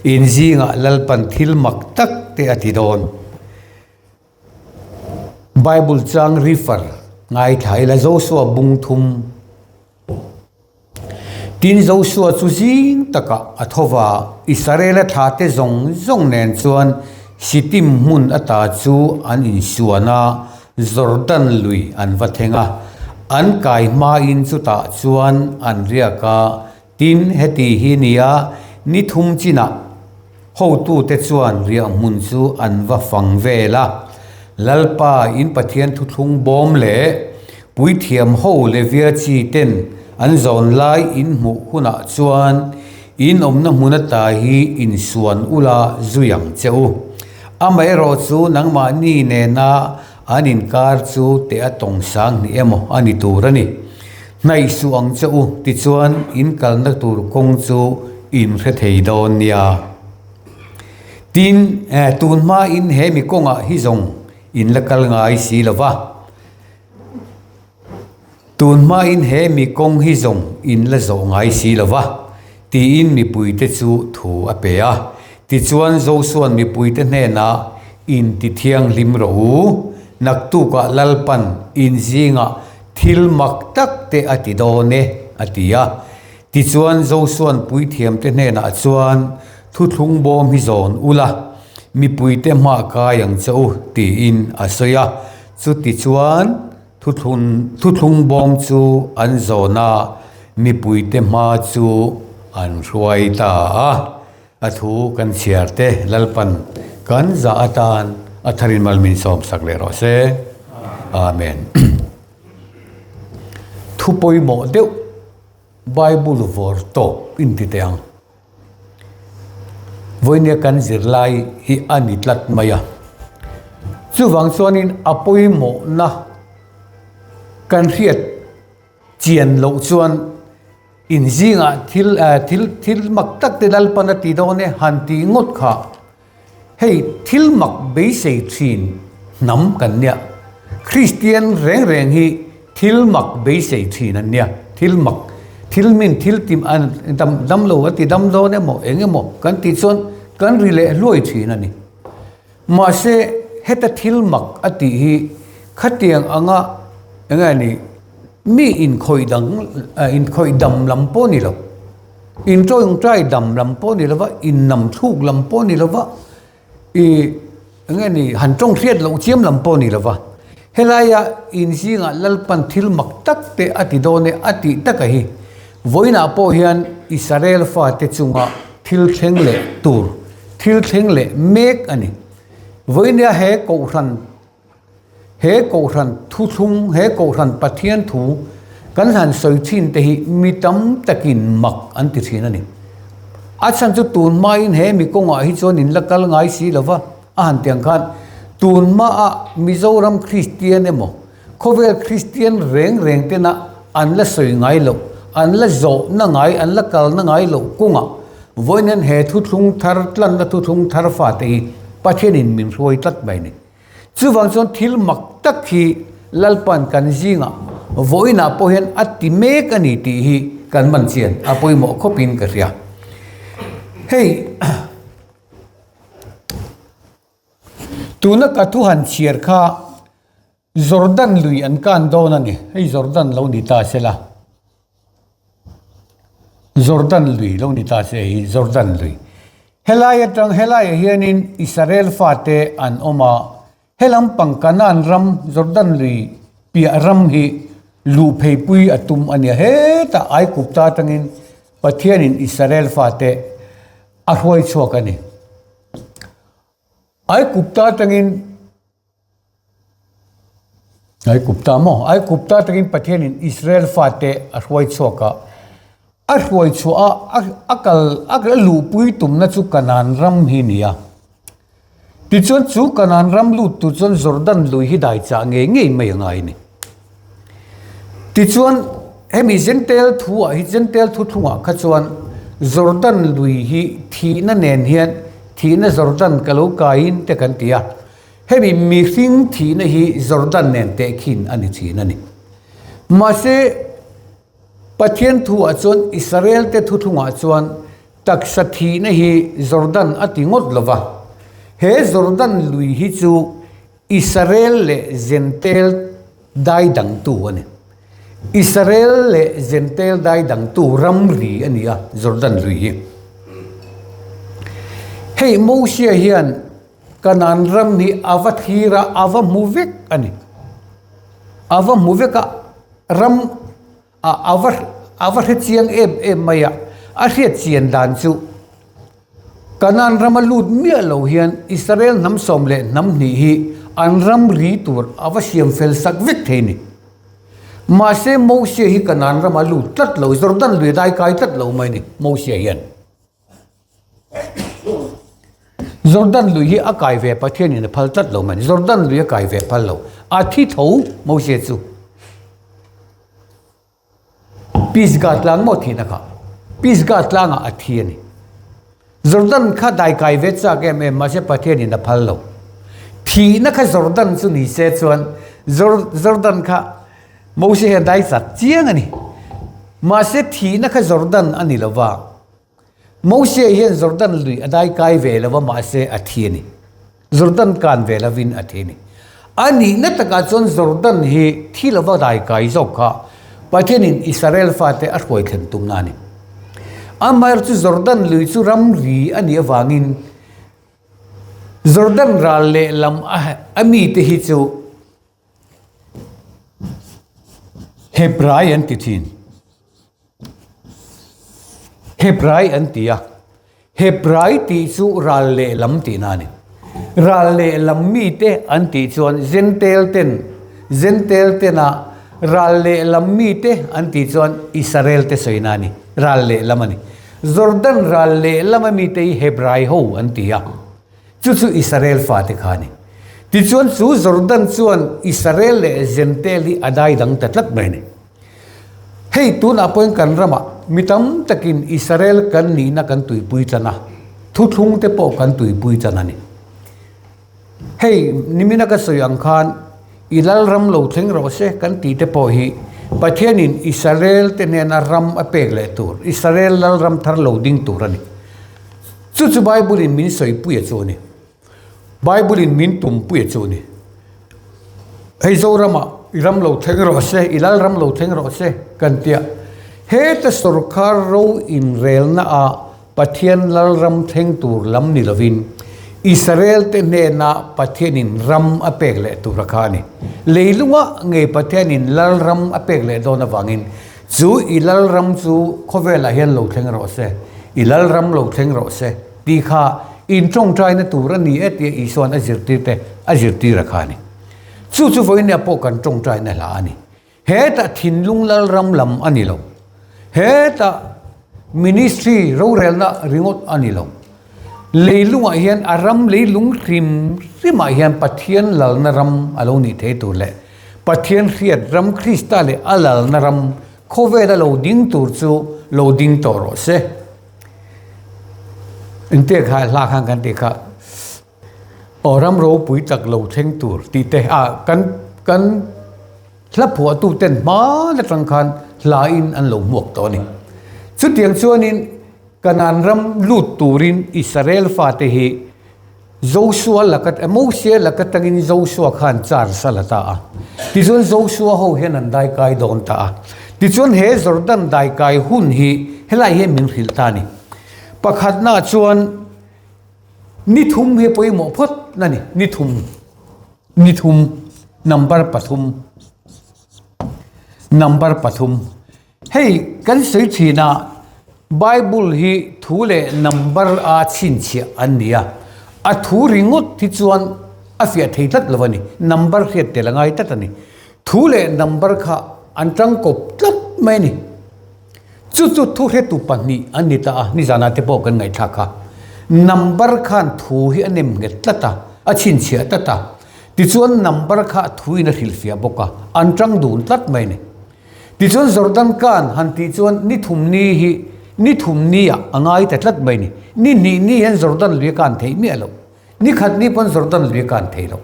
In zingah Lalpan thil mak tak te a ti dawn. Bible chang refer ngaithla ila Joshua bung thum. Tin Joshua chu zing takah a tho va, Israela thlate zawng zawng nen chuan Sittim hmun ata chu an insuan a, Jordan lui an va thleng a. An kai hmain chutah chuan an riak a, tin heti hi nia ni thum chinah hotute chuan riahhmun chu an va fang vel a. Lalpa in Pathian thuthlung bawm leh puithiam ho Levia chi ten an zawn lai in hmuh hunah chuan in awmna hmun ata hi insuan ula zui ang che u. Amaherawh chu nangmahni nena an inkar chu teh a tawng sang hnih emaw a ni tur a ni. Hnaih suh ang che u, tichuan in kalna tur kawng chu in hre thei dawn nia. Tin, tun hmain he mi kawngah hi zawng in la kal ngai si lo va. Tun hmain he mi kawng hi zawng in la zawh ngai si lo va, tiin mipuite chu thu a pe a. Tichuan Josua'n mipuite hnenah, Inti thianghlim rawh u, naktukah Lalpan in zingah thil mak tak te a ti dawn e, a ti a. Tichuan Josua'n puithiamte hnenah chuan, Thuthlung bawm hi zawn ula, mipuite hmah kai ang che u, tiin a sawi a. Chutichuan thuthlung bawm chu an zawn a, mipuite hma chu an hruai ta a. A thu kan chhiar te Lalpan kan zah atan a tharin mal min sawm sak leh rawh se. Amen. Thu pawimawh deuh Bible vawr tawp in ti teh ang. Vawinia kan zirlai hi a ni tlat mai a. Chuvang chuanin a pawimawhna kan hriat chian loh chuan in zingah thil thil thil mak tak te Lalpan a ti dawn e han tih ngawt kha hei thil mak beisei thin hnam kan nia. Kristian reng reng hi thil mak beisei thin an nia. Thil mak thil min thil ti dam dam lo a ti dam dawn emaw eng emaw kan tih chuan kan ri leh hluai thin a ni. Mahse heta thil mak a tih hi khatiang anga eng nge ni mi inkhawih dang inkhawih dam lam pawh ni lo, intawngtai dam lam pawh ni lova, innam thluk lam pawh ni lova, ih eng nge ni han tawng hriat loh chiam lam pawh ni lova, helaia inzingah Lalpan thil mak tak te a ti dawn e a tih taka hi vawiinah pawh hian Israel fate chunga thil thleng leh tur thil thleng leh mek a ni. Vawiinia he kohhran He Kohhran thuthlung, he Kohhran Pathian thu kan han sawi thin te hi mi tam takin mak an ti thin a ni. A chhan chu tun hmain he mi kawngah hi chuan in la kal ngai si lo va, a han ti ang khan tun hmaah Mizoram Kristian emaw, khawvel Kristian reng reng tena an la sawi ngai loh, an la zawhna ngai, an la kalna ngai loh kawngah vawiin he thuthlung thar, tlanna thuthlung thar fate hi Pathianin min hruai tlat mai a ni. Chuvang chuan thil mak tak hi Lalpan kan zingah vawiinah pawh hian a ti mek a ni tih hi kan man chian a pawimawh khawpin ka hria. Hei tuna ka thu han chhiar kha Jordan lui an kan dawn a ni. Hei Jordan lo ni ta se la. Jordan lui lo ni ta se hi Jordan lui. Helai atang helaiah hianin Israel fate an awm a, helam pang Canaan ram Jordan lui piah ram hi luh pheipui a tum a nia. Hetah Aigupta atangin Pathianin Israel fate a hruai chhuak a ni. Aigupta atangin Aigupta maw? Aigupta takin Pathianin Israel fate a hruai chhuak a, a hruai chhuah a, a kal a luhpui tumna chu Kanaan ram hi ni a. Tichuan chu Kanaan ram lut tur chuan Jordan lui hi dai chah ngei ngei mai a ngai a ni. Tichuan hemi Jentail thu ah hi Jentail thu thlungah kha chuan Jordan lui hi thihna nen hian thihna Jordan ka lo kaiin te kan ti a. Hemi mihring thihna hi Jordan nen tehkhin a ni thin a ni. Mahse, Pathian thuah chuan Israel te thuthlungah chuan Taksa thihna hi Jordan a ti ngawt lo va. He Jordan lui hi chu Israel leh Jentail dai dangtu a ni. Israel leh Jentail dai dangtu ramri a ni a, Jordan lui hi. Hei Mosia hian Kanaan ram hi a va thlir a, a va hmu vek a ni. A va hmu vek a, ram a a va a va hre chiang em em mai a, a hriat chian dan chu Kanaan rama lut miah lo hian Israel hnam sawm leh hnam hnih hi an ram ri tur a va siam fel sak vek thei ni. Mahse Mosia hi Kanaan rama lut tlat lo, Jordan lui dai kai tlat lo mai ni Mosia hian. Jordan lui hi a kai ve Pathianin a phal tlat lo mai ni. Jordan lui a kai ve phal lo. A thi tho Mosia chu. Pisgah tlang maw thihna kha? Pisgah tlangah a thi a ni. Jordan kha daikai ve chak em em mahse Pathianin a phal lo. Thihna kha Jordan chu ni se chuan Jordan kha Moses hian dai chak chiang a ni. Mahse thihna kha Jordan a ni lo va. Moses hian Jordan lui a daikai ve lo va mahse a thi a ni. Jordan kan ve lovin a thi a ni. A nihna takah chuan Jordan hi thi lova daikai zawk kha Pathianin Israel fate a hruai thlen tumna a ni. Amaherawhchu chu Jordan lui chu ramri a nih avangin Jordan ral lehlam a mite hi chu Hebrai an ti thin. Hebrai an ti a. Hebrai tih chu ral lehlam tihna a ni. Ral lehlam mite an tih chuan Jentail ten, Jentail tena ral lehlam mite an tih chuan Israel te sawina a ni. Ral lehlam a ni. Jordan ral lehlama mite hi Hebrai ho an ti a. Chu chu Israel fate kha a ni. Tichuan chu Jordan chuan Israel leh Jentail hi a dai dang ta tlat mai a ni. Hei tunah pawhin kan ramah mi tam takin Israel kan nihna kan tuipui tan a, thuthlung te pawh kan tuipui tan a ni. Hei nimina ka sawi ang khan i lalram lo thleng rawh se kan tih te pawh hi Pathianin Israel te hnena ram a pek leh tur, Israel lalram thar lo ding tur a ni. Chu chu Bible in min sawipuia chu a ni. Bible in min tumpuia chu a ni. Hei Zoramah i ram lo thleng rawh se, i lal ram lo thleng rawh se kan tia. Heta sorkar ro inrelna ah Pathian lal ram thleng tur lam ni lovin Israel te hnena Pathianin ram a pek leh tur a kha a ni. Leilunga ngei Pathianin lal ram a pek leh dawn avangin Chu i lalram chu khawvelah hian lo thleng rawh se, i lalram lo thleng rawh se tih kha intawngtaina tur a ni e tia Isua'n a zirtirte a zirtir a kha a ni. Chu chu vawinia pawh kan tawngtaina hla a ni. Hetah thinlung lalram lam a ni lo. Hetah ministry rorelna ringawt a ni lo. Leilungah hian a ram leilung hrim hrimah hian Pathian lalna ram a lo nih thei tur leh Pathian hriat ram Krista leh a lalna ram khawvela lo ding tur chu lo ding tawh rawh se. Engtia kha hla khan kan tih kha aw ram ropui tak lo thleng tur tih te ah kan kan hla phuahtu ten hma atang khan hla in an lo hmuak tawh a ni. Chutiang chuanin Kanaan ram lut turin Israel fate hi Josua laka, Mosia laka tangin Josua khan charge a la ta a. Tichuan Josua ho hian an daikai dawn ta a. Tichuan he Jordan daikai hun hi helai hian min hrilh ta a ni. Pakhatnaah chuan ni thum hi pawimawh phawt a ni, ni thum, ni thum, number pathum, number pathum. Hei kan sawi thin a, Bible hi thu leh number a chhinchhiah an ni a, a thu ringawt hi chuan a fiah thei tlat lo a ni, number hriat tel a ngai tlat a ni. Thu leh number kha an tangkawp tlat mai a ni. Chu chu thu hretu pahnih an ni ta a, nizanah te pawh kan ngaihthlak kha. Number khan thu hi a nem nghet tlat a, a chhinchhiah tlat a, tichuan number kha thuin a hrilhfiah bawk a, an tang dun tlat mai a ni. Tichuan Jordan kan han tih chuan ni thum ni hi ni thum ni ah a ngai ta tlat mai ni. Ni hnih ni hian Jordan lui a kan theih miah lo. Ni khat ni pawn Jordan lui a kan thei lo.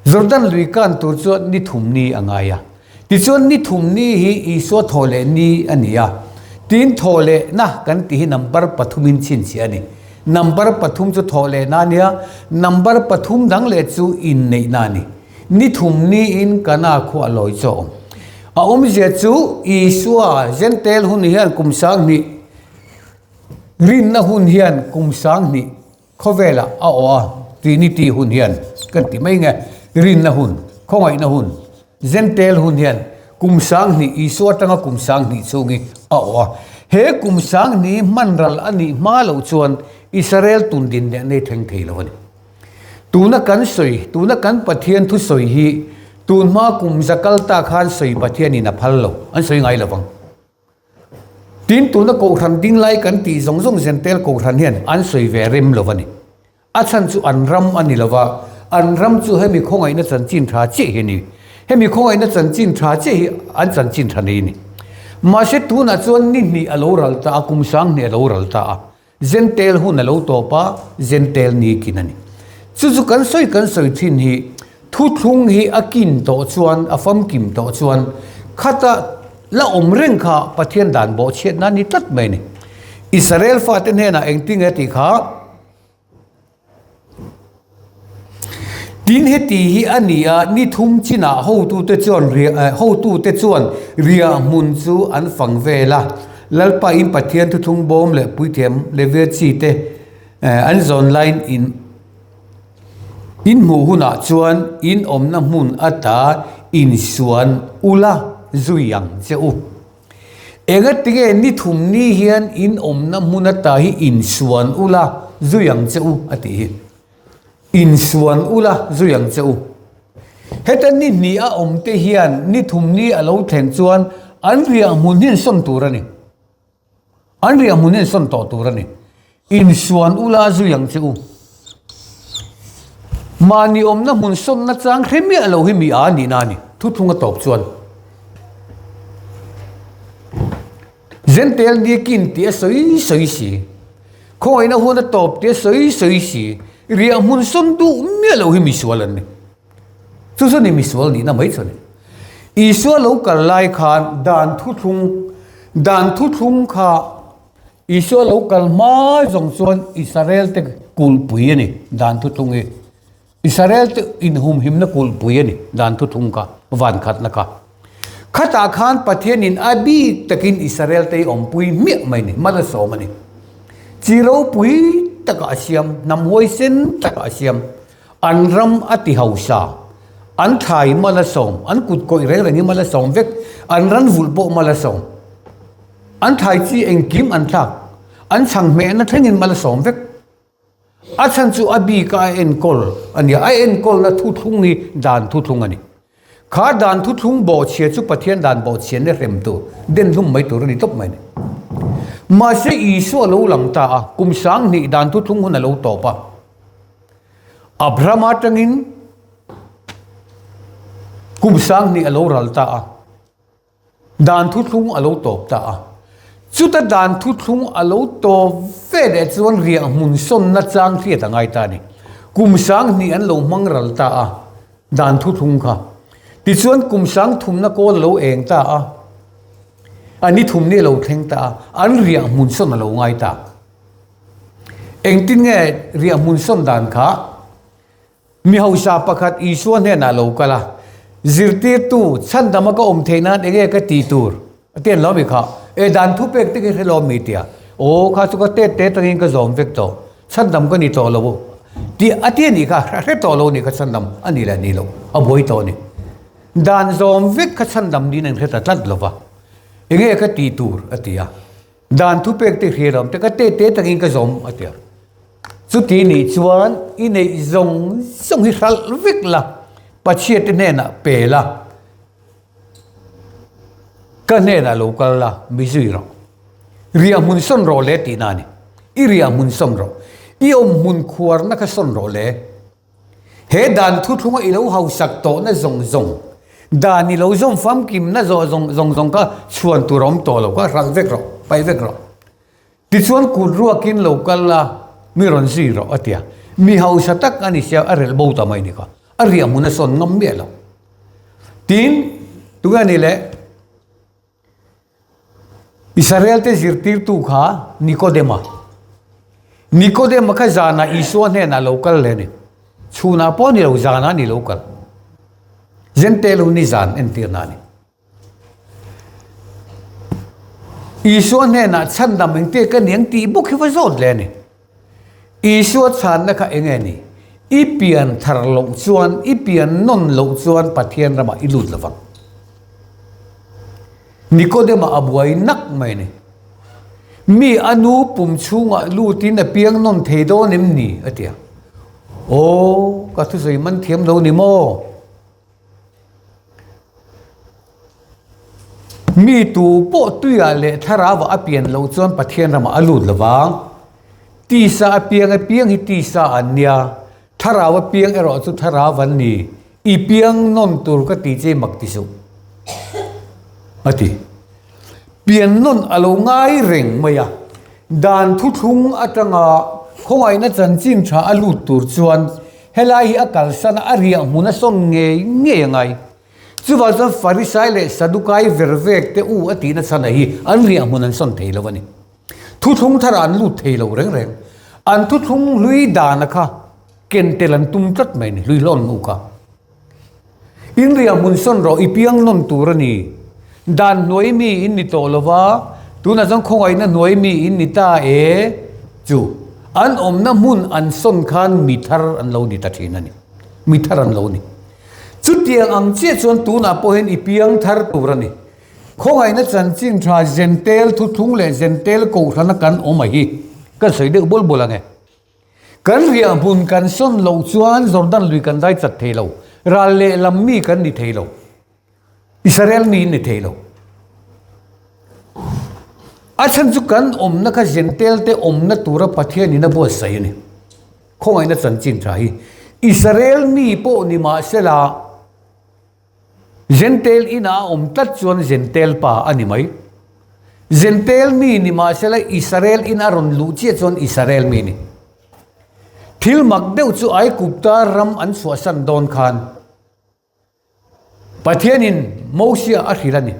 Jordan lui kan tur chuan ni thum ni a ngai a. Tichuan ni thum ni hi Isua thaw leh ni a ni a. Tin thawhlehna kan tih hi number pathumin chhinchhiah a ni. Number pathum chu thawhlehna a nia, number pathum dang leh chu inneihna a ni. Ni thum niin Kana khua a lawi chaw awm. A awmzia chu Isua Jentail hun hian kum sanghnih, rinna hun hian kum sanghnih khawvelah a awh a, Trinity hun hian kan ti mai nge, rinna hun, khawngaihna hun, Jentail hun hian kum sanghnih, Isua atanga kum sanghnih chhung hi a awh a. He kum sanghnih hman ral a nih hma loh chuan Israel tundin leh nei thleng thei lo a ni. Tuna kan sawi, tuna kan Pathian thusawi hi tun hma kum za kal ta khan sawi Pathianin a phal lo, an sawi ngai lo vang. Tin, tuna Kohhran ding lai kan tih zawng zawng Jentail Kohhran hian an sawi ve rem lo a ni. A chhan chu an ram a ni lo va, an ram chu hemi khawngaihna chanchin tha chiah hi a ni. Hemi khawngaihna chanchin tha chiah hi an chanchin tha nei a ni. Mahse tunah chuan ni hnih a lo ral ta a, kum sang hnih a lo ral ta a. Jentail hun a lo tawp a, Jentail ni kin a ni. Chu chu kan sawi kan sawi thin hi, thuthlung hi a kin tawh chuan, a famkim tawh chuan, khata la awm reng kha Pathian dan bawhchhiatna a ni tlat mai a ni. Israel fate hnenah engtinge tih kha, Tin heti hi a ni a, ni thum chinah hotute chuan hotute chuan riahhmun chu an fang vel a, Lalpa in Pathian thuthlung bawm leh puithiam Levia chi te an zawn laiin in in hmuh hunah chuan in awmna hmun ata insuan ula zui ang che u. Engatinge ni thum ni hian in awmna hmun ata hi insuan ula zui ang che u a tih hi. Insuan ula zui ang che u. Heta ni hnih a awm te hian ni thum ni a lo thlen chuan an riah hmun hi an sawn tur a ni. An riah hmun hi an sawn tawh tur a ni. Insuan ula zui ang che u. Mahni awmna hmun sawnna chang hre miah lo hi mi a nihna a ni. Thuthlung a tawp chuan. Zentel ni kin tih a sawi sawi si. Khawngaihna hun a tawp tih a sawi sawi si. Riah hmun sawn duh miah lo hi misual an ni. Chu chu ni misual nihna mai chu a ni. Isua lo kal lai khan dan thuthlung, dan thuthlung kha Isua lo kal hma zawng chuan Israel te kulhpui a ni, dan thuthlung hi. Israel te inhumhimna kulhpui a ni, dan thuthlung kha, van khatna kha. Khatah khan Pathianin a bik takin Israel te hi awmpui hmiah mai a ni, mal a sawm a ni. Chi ropui takah a siam, hnam huaisen takah a siam. An ram a ti hausa, an thlai mal a sawm, an kut kawih reng reng hi mal a sawm vek, an ran vulh pawh mal a sawm. An thlai chi engkim an thlak, an chhang hmehna thlengin mal a sawm vek. A chhan chu a bika a enkawl a nia, a enkawlna thuthlung hi dan thuthlung a ni. Kha dan thuthlung bawhchhia chu Pathian dan bawhchhianna hrem tur, den hlum mai tur a ni tawp mai a ni. Mahse Isua a lo lang ta a, kum sanghnih dan thuthlung hun a lo tawp a. Abraham atangin kum sanghnih a lo ral ta a. Dan thuthlung a lo tawp ta a. Chuta dan thuthlung a lo tawp ve leh chuan riah hmun sawnna chang hriat a ngai ta a ni. Kum sanghnih an lo hmang ral ta a, dan thuthlung kha. Tichuan kum sang thumna kawl a lo eng ta a, a ni thum ni a lo thleng ta a, an riah hmun sawn a lo ngai ta. Engtin nge riah hmun sawn dan kha? Mi hausa pakhat Isua hnenah lo kal a, Zirtirtu, chhandama ka awm theih nan enge ka ti tur? A ti an lo mi kha. E dan thu pek te khi hre lo mi tia. Aw kha chu ka tet te tangin ka zawm vek tawh. Chhandam ka ni tawh lo. Ti a ti a nih kha, a hre tawh lo nih kha chhandam a ni leh ni lo. A buai tawh a ni. Dan zawm vek kha chhandam niin an hre ta tlat lo va. Enge ka ti tur? A ti a. Dan thu pek te hria lo te ka te te takin ka zawm a ti a. Chuti nih chuan i neih zawng zawng hi hralh vek la, Pathian te hnenah pe la, ka hnenah lo kal la, mi zui rawh. Riah hmun sawn rawh le tihna a ni. I riah hmun sawn rawh. I awm hmun khuarna kha sawn rawh le. He dan thuthlunga i lo hausak tawhna zawng zawng, dan i lo zawm famkimna zawh zawng zawng zawng kha chhuan tur a awm tawh lo kha hralh vek rawh, paih vek rawh. Tichuan kut ruakin lo kal la, mi rawn zui rawh a ti a. Mi hausa tak a ni sia, a relh bo ta mai ni kha. A riah hmun a sawn ngam miah lo. Tin, tunge a ni le? Israelte zirtirtu kha Nikodema. Nikodema kha zanah Isua hnenah lo kal leh a ni. Chhunah pawh a ni lo, zanah a ni lo kal. Zentail hun hi zan entirna a ni. Isua hnenah chhandam engtia ka ni ang tih bawk hi va zawt leh a ni. Isua chhanna kha eng nge ni? I pian thar loh chuan, i pian nawn loh chuan Pathian ramah i lut lovang. Nikodema a buai nak mai a ni. Mi a nu pum chhungah lutin a piang nawn thei dawn em ni? a ti a. Aw, ka thusawi man thiam lo ni maw? Mi tu pawh tuiah leh thlarauah a pian loh chuan Pathian ramah a lut lo vang. Tisa a piang apiang hi tisa an nia, thlarau a piang erawh chu thlarau an ni. I piang nawn tur ka ti che mak ti suh, a ti. Pian nawn a lo ngai reng mai a, dan thuthlung atanga khawngaihna chanchin tha a lut tur chuan Helai hi a kalsan a, a riah hmun a sawn ngei ngei a ngai. Chuvang chuan Farisai leh Sadukai ver vek te u a tihna chhan ah hi an riah hmun an sawn thei lo a ni. Thuthlung tharah an lut thei lo reng reng. An thuthlung hlui dana kha ken tel an tum tlat mai a ni, hlui hlawn nu kha. In riah hmun sawn rawh, i piang nawn tur a ni. Dan hnuai mi in ni tawh lo va, tunah chuan khawngaihna hnuai mi in ni ta e chu. An awmna hmun an sawn khan mi thar an lo ni ta thin a ni. Mi thar an lo ni. Chutiang ang chiah chuan tunah pawh hian i piang thar tur a ni. Khawngaihna chanchin tha Zentel thuthlung leh Zentel kohhrana kan awm a hi ka sawi deuh bul bul ang e. Kan riah hmun kan sawn loh chuan Jordan lui kan dai chat thei lo, ral lehlam mi kan ni thei lo, Israel mi in ni thei lo. A chhan chu kan awmna kha Zentel te awmna tura Pathian in a buatsaih a ni. Khawngaihna chanchin tha hi Israel mi pawh ni mahsela, Zentel inah a awm tlat chuan Zentel pa a ni mai. Zentel mi ni mahsela Israel in a rawn luh chiah chuan Israel mi a ni. Thil mak deuh chu Aigupta ram an chhuahsan dawn khan Pathianin Mosia a hrilh a ni.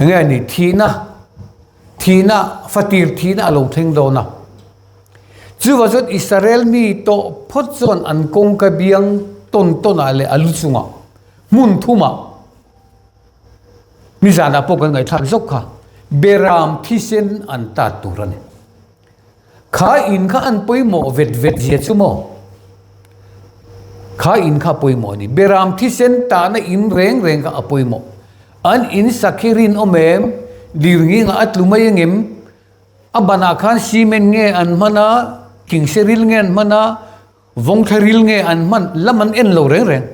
Enge a ni? Thihna, thihna, fatir thihna a lo thleng dawn a. Chuvah chuan Israel mi tawh phawt chuan an kawngka biang tawn tawnah leh a lu chungah hmun thumah nizanah pawh kan ngaihthlak zawk kha beram thisen an tat tur a ni. Kha in kha an pawimawh vet vet zia chu maw? Kha in kha a pawimawh a ni. Beram thisen tahna in reng reng kha a pawimawh. An in sak hi rinawm em? Lirngingah a tlu mai angem? A banah khan cement nge an hman a, thingse ril nge an hman a, vawngthla ril nge an hman lam an en lo reng reng.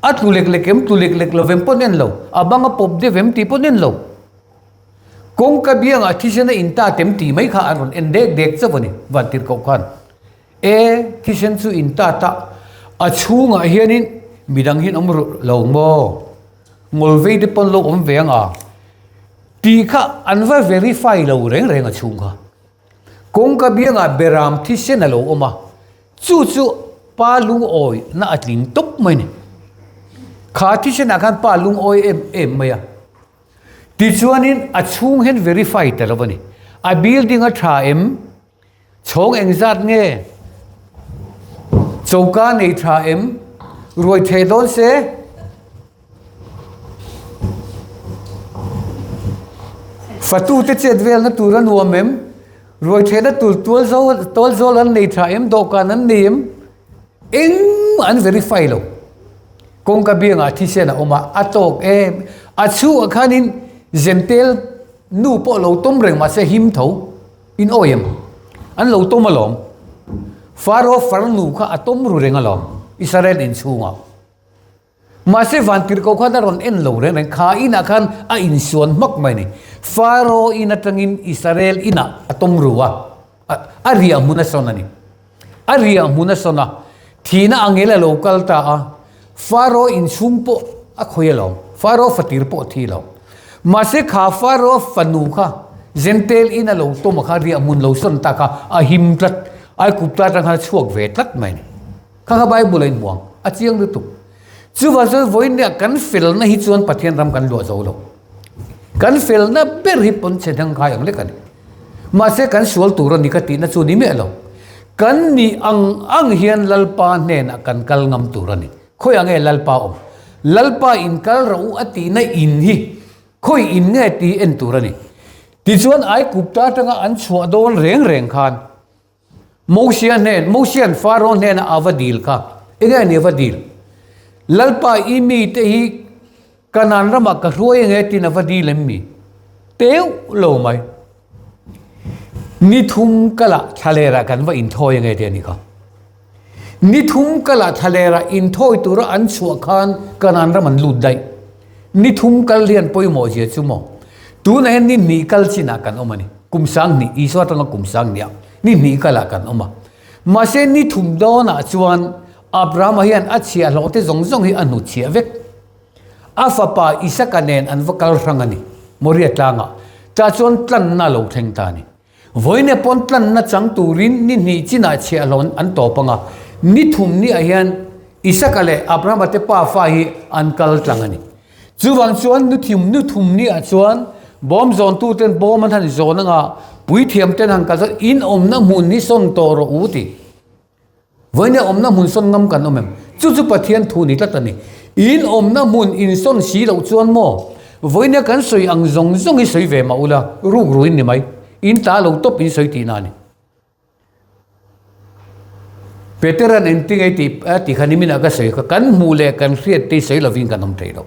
A tlu lek lek em, tlu lek lek lo vem pawh an en lo, a bang a pawp deuh em tih pawh an en lo. Kawngka biangah thisen a in tat em tih mai kha an rawn en dek dek chauh a ni, Vantirhkoh khan. E, thisen chu in tat a, a chhungah hianin midang hian awm lo maw? Ngawlvei te pawn lo awm ve ang a. Tih kha an va verify lo reng reng a chhung kha. Kawngka biangah beram thisen a lo awm a, chu chu pa lungawi na a tling tawp mai a ni. Kha thisenah khan pa lungawi em em mai a. Tichuanin a chhung hian verify ta lo a ni. A building a tha em? Chhawng engzat nge? Choka nei tha em? Ruai theh dawn se? Fatute chet velna tur a nuam em? Ruai thehna tur tual tual zawl an nei tha em? Dawhkan an nei em? Engmah an verify lo. Kawngka biangah thisen a awm a, a tawk em? A chhungah khanin Zentel nu pawh lo tawm reng mahse him tho. In awi em? An lo tawm alawm. Faro farnu kha a tawm ru reng alawm, Israel inchhungah. Mahse Vantirhkoh khan a rawn en lo reng reng, kha inah khan a insuan hmak mai a ni. Faro in atangin Israel inah a tawm ru a, a riah hmun a sawn a ni. A riah hmun a sawn a, thihna angel a lo kal ta a, Faro inchhung pawh a khawi alawm, Faro fatir pawh a thi lo. Mahse kha Faro fanu kha Zentel in a lo tawm a kha riah hmun lo sawn ta kha a him tlat, Aigupta atang khan a chhuak ve tlat mai a ni. Kha kha Bible a inhmuang, a chiang lutuk. Chuvang chuan vawiin nia kan felna hi chuan Pathian ram kan luah zo lo. Kan felna ber hi pawnchhe hnangkai ang lek a ni. Mahse kan sual tur a ni ka tihna chu ni miah lo. Kan nih ang ang hian Lalpa hnenah kan kal ngam tur a ni. Khawiah nge Lalpa awm? Lalpa in kal rawh u a tihna in hi khawi in nge tih en tur a ni. Tichuan Aigupta atanga an chhuah dawn reng reng khan Mosia hnen, Mosia'n Faro hnena a va dil kha, enge a ni a va dil? Lalpa i mite hi Kanaan ramah ka hruai ange tiin a va dil em mi? Teuh lo mai. Ni thum kalah thlalerah kan va inthawi ange tih a ni kha. Ni thum kalah thlalerah inthawi tura an chhuah khan Kanaan ram an lut daih. Ni thum kal hian pawimawh zia chu maw? Tunah hian ni hnih kal chinah kan awm a ni. Kum sang hnih, Isua atanga kum sang hniah ni hnih kalah kan awm a. Mahse ni thum dawnah chuan Abrahama hian a chhiahhlawhte zawng zawng hi a hnutchhiah vek. A fapa Isaka nen an va kal hrang a ni, Moria tlangah. Tah chuan tlanna a lo thleng ta a ni. Vawiin pawn tlanna chang turin ni hnih chinah chhiahhlawh an tawp ang a, ni thum niah hian Isaka leh Abrahama te pafa hi an kal tlang a ni. Chuvang chuan nu thim nu thum niah chuan bawm zawntuten bawm an han zawn anga puithiamten han kal chuan in awmna hmun hi sawn tawh rawh u ti. Vawiin awmna hmun sawn ngam kan awm em? Chu chu Pathian thu ni tlat a ni. In awmna hmun in sawn si loh chuan maw? Vawiin kan sawi ang zawng zawng hi sawi ve mah ula, ruk ruin ni mai. In ta lo tawp in sawi tihna a ni. Peteran engtin nge tih a tih kha niminah ka sawi kha, kan hmuh leh kan hriat te hi sawi lovin kan awm thei lo.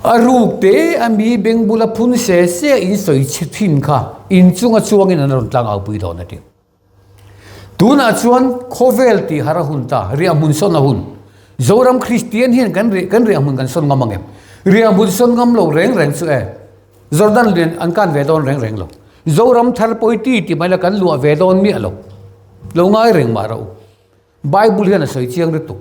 A ruk te a mi beng bula phun se se a in sawi chhe thin kha in chunga chuangin an rawn tlang au pui dawn a ti. Tunah chuan khawvel tih har a hun ta, riahhmun sawn a hun. Zoram Kristian hian kan ri kan riahhmun kan sawn ngam ang em? Riahhmun sawn ngam lo reng reng chu e. Jordan lian an kan ve dawn reng reng lo. Zoram thar pawi ti ti mai la kan luah ve dawn miah lo. Lo ngai reng mah rawh u. Bible hian a sawi chiang lutuk.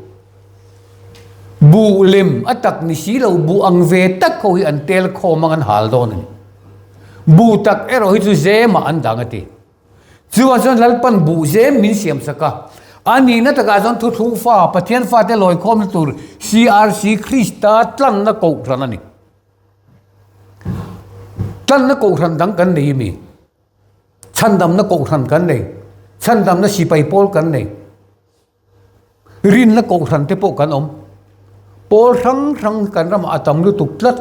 Buh lem a tak ni si lo, buh ang ve tak ho hi an tel khawm ang an hal dawn a ni. Buh tak erawh hi chu zemah an dang a ti. Chuvang chuan Lalpan buh zem min siam sak a. A nihna takah chuan thuthlung fa, Pathian fate lawi khawmna tur CRC Krista tlanna kohhran a ni. Tlanna kohhran dang kan nei mi? Chhandamna kohhran kan nei, chhandamna sipai pawl kan nei, rinna kohhran te pawh kan awm. Pawl hrang hrang kan ramah a tam lutuk tlat.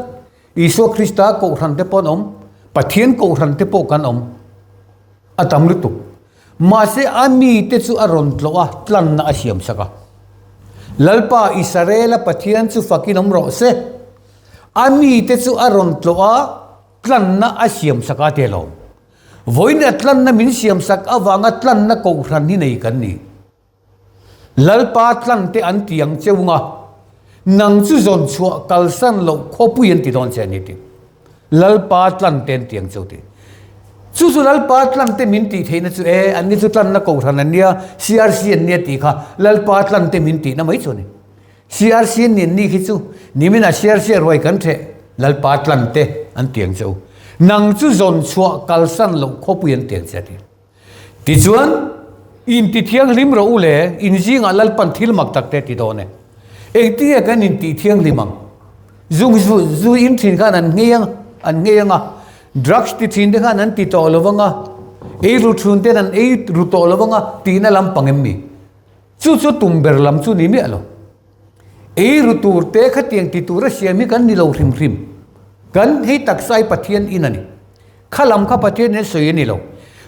Isua Krista kohhran te pawh an awm, Pathian kohhran te pawh kan awm. A tam lutuk. Mahse a mite chu a rawn tlawh a, tlanna a siam sak a. Lalpa Israela Pathian chu fakin awm rawh se. A mite chu a rawn tlawh a, Tlanna a siam sak a te lo. Vawiin a tlanna min siam sak avanga tlanna kohhran hi nei kan ni. Lalpa tlan te an ti ang cheu nga, nang chu zawn chhuah kalsan loh khawpui an ti dawn che a ni ti. Lalpa tlan te an ti ang cheu ti. Chu chu Lalpa tlan te min tih theihna chu e, an ni chu tlanna kohhran an nia, CRC an nia tih kha Lalpa tlan te min tihna mai chu a ni. CRC nen ni khi chu nimin ah CRC a ruai kan theh Lalpa tlan te an tiang che u. Nang chu zawn chhuah kalsan loh khawpui an tiang che a ti. Tichuan inti thianghlim rawh u le, in zingah Lalpan thil mak tak te ti dawn e. Engtinge kan inti thianghlim ang? Zu zu zu in thin khan an nghei ang an nghei ang a, drugs ti thin te khan an ti tawh lo vang a, ei ru thun ten an ei ru tawh lo vang a tihna lampang em ni? Chu chu tum ber lam chu ni miah lo. Ei ru tur te khatiang ti tura siam hi kan ni lo hrim hrim. Kan hei taksa hi Pathian in a ni. Kha lam kha Pathian in a sawi a ni lo.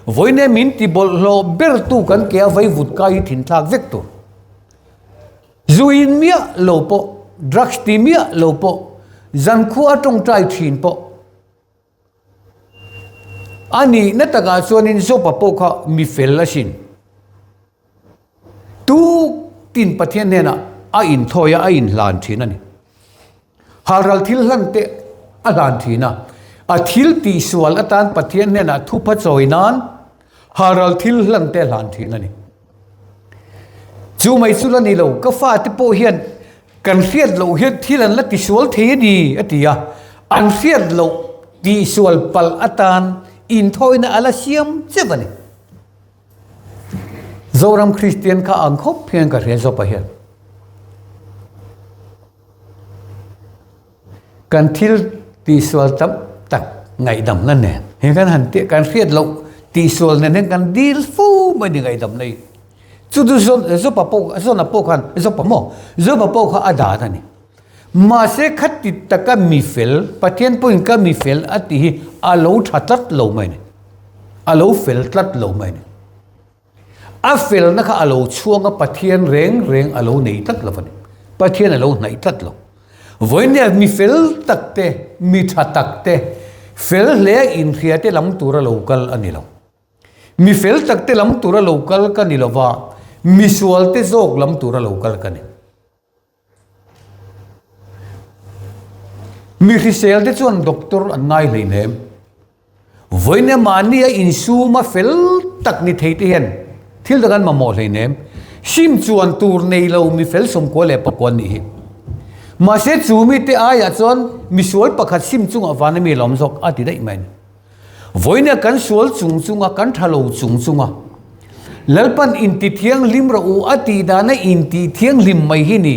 Vawiin min ti bawlhhlawh ber tu kan ke a vaivut kai hi thinthlak vek tur. Zu in miah lo pawh, drugs ti miah lo pawh, zankhua a tawngtai thin pawh, A nihna takah chuanin Job-a pawh kha mi fel asin. Tukin Pathian hnenah a inthawi a, a inhlan thin a ni. Halral thil hlan te a hlan thin a, a thil tihsual atan Pathian hnenah thupha chawi nan halral thil hlan te a hlan thin a ni. Chu mai chu la ni lo, ka fate pawh hian Kan hriat loh hian thil an la tisual thei a ni, a ti a. An hriat loh tihsual palh atan inthawina a la siam chep a ni. Zoram Kristian kha ang khawp hian ka hria zawpa hian. Kan thil tihsual tam tak ngaihdamna nen he kan han tih kan hriat loh tihsual nen hian kan dil fo mai ni ngaihdamna hi. Chu chu Jopa pawh Jona pawh khan Jopa maw Jopa pawh kha a dan a ni. Mahse khati taka mi fel Pathian pawhin ka mi fel a tih hi a lo tha tlat lo mai a ni. A lo fel tlat lo mai a ni. A felna kha a lo chhuang a, Pathian reng reng a lo nei tlat lo a ni. Pathian a lo hnaih tlat lo. Vawinia mi fel tak te, mi tha tak te, fel hle a inhria te lam tura lo kal a ni lo. Mi fel tak te lam tura lo kal ka ni lo va, mi sual te zawk lam tura lo kal ka ni. Mi hrisel te chuan doctor an ngai hleinem. Vawiin mahni a insum a fel tak ni thei te hian thil dang an mamawh hleinem. Sim chuan tur nei lo mi fel 98 nih hi. Mahse chu mi te aiah chuan misual pakhat sim chungah van a mi lawm zawk a ti daih mai a ni. Vawinia kan sual chung chunga kan tha lo chung chunga Lalpan inti thianghlim rawh u a tih dana inti thianghlim mai hi ni.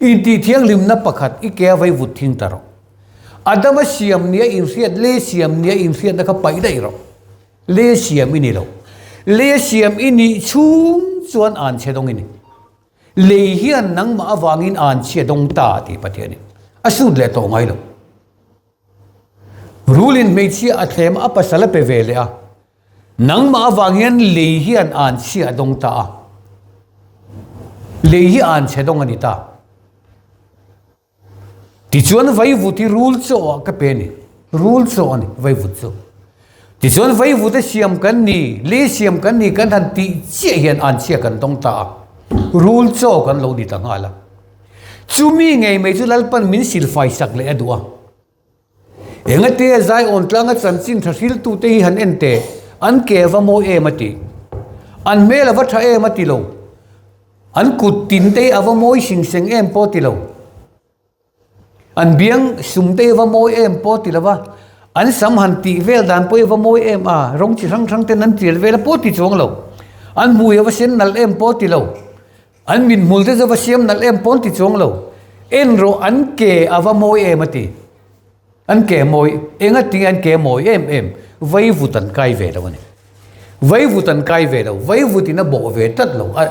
Inti thianghlimna pakhat i ke a vei vut thing ta rawh. Adama siam nia inhriat le siam nia inhriatna kha paih daih rawh. Le siam i ni lo. Le siam i nih chhung chuan an chhe dawng i ni. Lei hian nangmah avangin an chhia dawng ta tih Pathianin a sut leh tawh ngai lo. Rulin hmeichhia a thlem a pasal a pe ve leh a, nangmah avang hian lei hian an chhia a dawng ta a, lei hi an chhe dawng a ni ta. Tichuan vaivut hi rul chaw ah ka pe a ni, rul chaw a ni vaivut chu. Tichuan vaivut a siam kan ni, lei siam kan ni kan han tih chiah hian an chhia kan dawng ta a, rul chaw kan lo ni ta nghal a. Chumi ngei mai chu Lalpan min silfai sak leh a duh a. Engate Zion tlanga chanchin tha hriltute hi han en teh, an ke a va mawi em a ti. An hmel a va tha em a ti lo. An kut tin te hi a va mawi sing seng em pawh a ti lo. An biang sum te hi a va mawi em pawh a ti lo va. An sam han tih vel dan pawh hi a va mawi em a, rawng chi hrang hrang ten an tial vel a pawh a ti chuang lo. An hmui a va sen nalh em pawh a ti lo. An mithmul te chu va siam nalh em pawn ti chuang lo. En rawh an ke a va mawi em a ti. An ke mawi, eng a ti nge an ke mawi em em, vaivut an kai ve lo a ni. Vaivut an kai ve lo, vaivut in a bawh ve tlat lo. A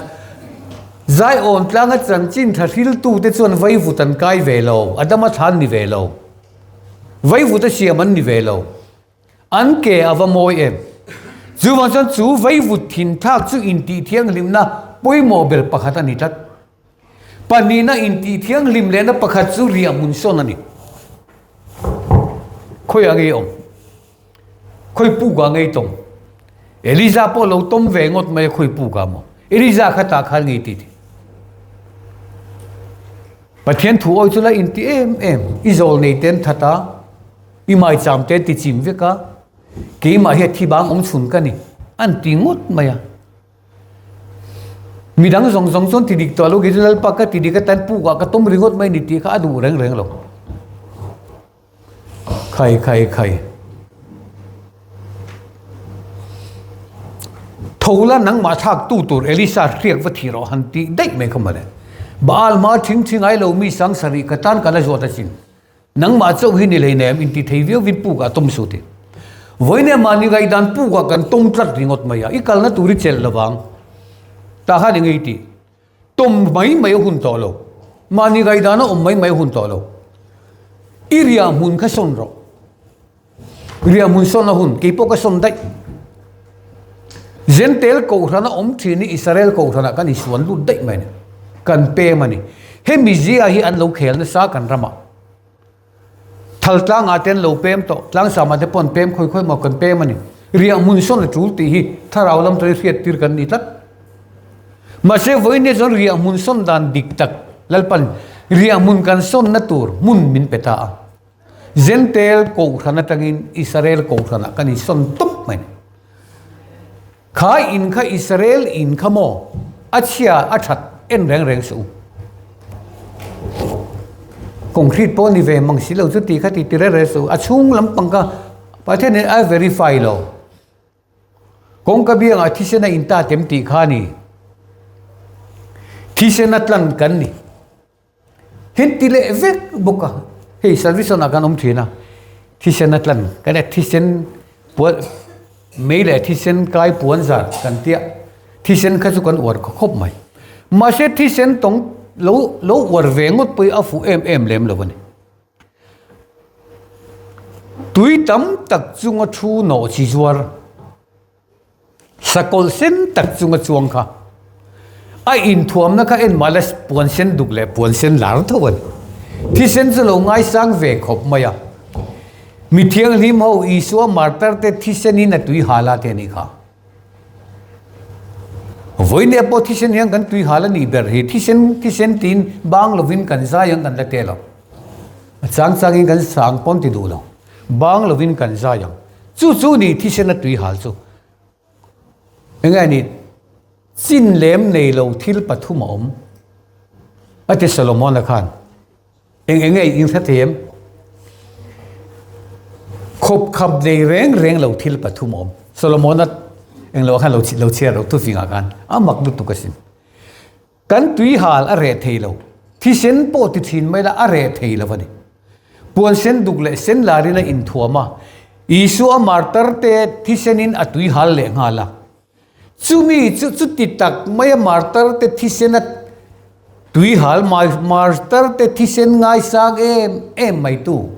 Zaiawn tlanga chanchin tha hriltu te chuan vaivut an kai ve lo, a dama thla an ni ve lo. Vaivut a siam an ni ve lo. An ke a va mawi em? Chuvang chuan chu vaivut thinthlak chu intih thianghlimna pawimawh ber pakhat a ni tlat. Pahnihna intih thianghlim lehna pakhat chu riahhmun sawn a ni. Khawiah ngei awm? Khawi pukah ngei tawm? Eliza pawh lo tawm ve ngawt mai a khawi pukah maw? Eliza kha tah khan ngei tih? Pathian thu awi chu la inti em em, i zawl nei te an that a, i maicham te an ti chim vek a, keimah hi a thi bang awm chhun ka ni, an ti ngawt mai a. Midang zawng zawng chuan ti dik tawh lo, kei chu Lalpa ka ti dik a tan pukah ka tawm ringawt mai ni tih kha a duh reng reng lo. Khai khai khai. Tho la nangmah thlak tu tur Elisa hriak va thi rawh han tih daih mai kha mawle. Baal hma thing thi ngai lo mi sang sarih ka tan ka la zawt asin. Nangmah chauh hi ni hleinem inti thei viau vin puk ah tawm suh ti. Vawiin mahni ngaihdan puk ah kan tawm tlat ringawt mai a, i kalna tur i chelh lovang. Tah khan eng nge i tih? Tawm mai mai a hun tawh lo. Mahni ngaihdan a awm mai mai a hun tawh lo. I riah hmun kha sawn rawh. Riah hmun sawn a hun, kei pawh ka sawn daih. Zentel kohhrana awm thin hi Israel kohhranah kan insuan lut daih mai a ni. Kan pem a ni. Hemi zia hi an lo khel nasa kan ramah. Thal tlangah te an lo pem tawh, tlangsam ah te pawh an pem khawi khawi maw kan pem a ni. Riah hmun sawn a tul tih hi thlarau lam tawih hriat tir kan ni tlat. Mahse vawiin chuan riah hmun sawn dan dik tak Lalpan riah hmun kan sawnna tur hmun min pe ta a. Zentel kohhran atangin Israel kohhranah kan insawn tawp mai. Kha in kha Israel in kha maw a chhia a that en reng reng suh u. Concrete pawh ni ve mang si lo chu ti kha ti ti reng reng suh u. A chhung lampang kha Pathian in a verify lo. Kawngka biangah thisen a in ta tem tih kha a ni. Thisen a tlan kan ni. Hin ti leh vek bawk a. Hei service ah kan awm thin a, thisen a tlan kan e thisen puan mei leh thisen kai puan zar kan tia thisen kha chu kan uar khawp mai. Mahse thisen tawng lo lo uar ve ngawt pawh hi a fuh em em lem lo a ni. Tui tam tak chunga thu nawh chi zuar. Sakawlh sen tak chunga chuang kha a inthuamna kha en mah la puan sen duk leh puan sen lar tho a ni. Thisen chu lo ngaisang ve khawp mai a. Mi thianghlim ho Isua martar te thisenin a tui hal a te a nih kha. Vawinia pawh thisen hian kan tui hal a nih ber hi thisen thisen tiin bang lovin kan zai ang kan la tel ang. A chang changin kan sang pawn ti duh lo. Bang lovin kan zai ang. Chu chu ni thisen a tui hal chu. Enge a nih? Chin lem nei lo thil pathum a awm. A ti Solomon-a khan. Eng enge in hre thei em? Khawp khap nei reng reng lo thil pathum a awm. Solomon-a eng lo khan lo lo chhiar lo thufingah khan a mak lutuk asin. Kan tuihal a reh thei lo. Thisen pawh ti thin mai la a reh thei lo a ni. Puan sen duk leh sen larin a inthuam a, Isua martar te thisenin a tuihal leh nghal a. Chumi chu chuti tak maia martar te thisen a tuihal martar te thisen ngaisang em em mai tu,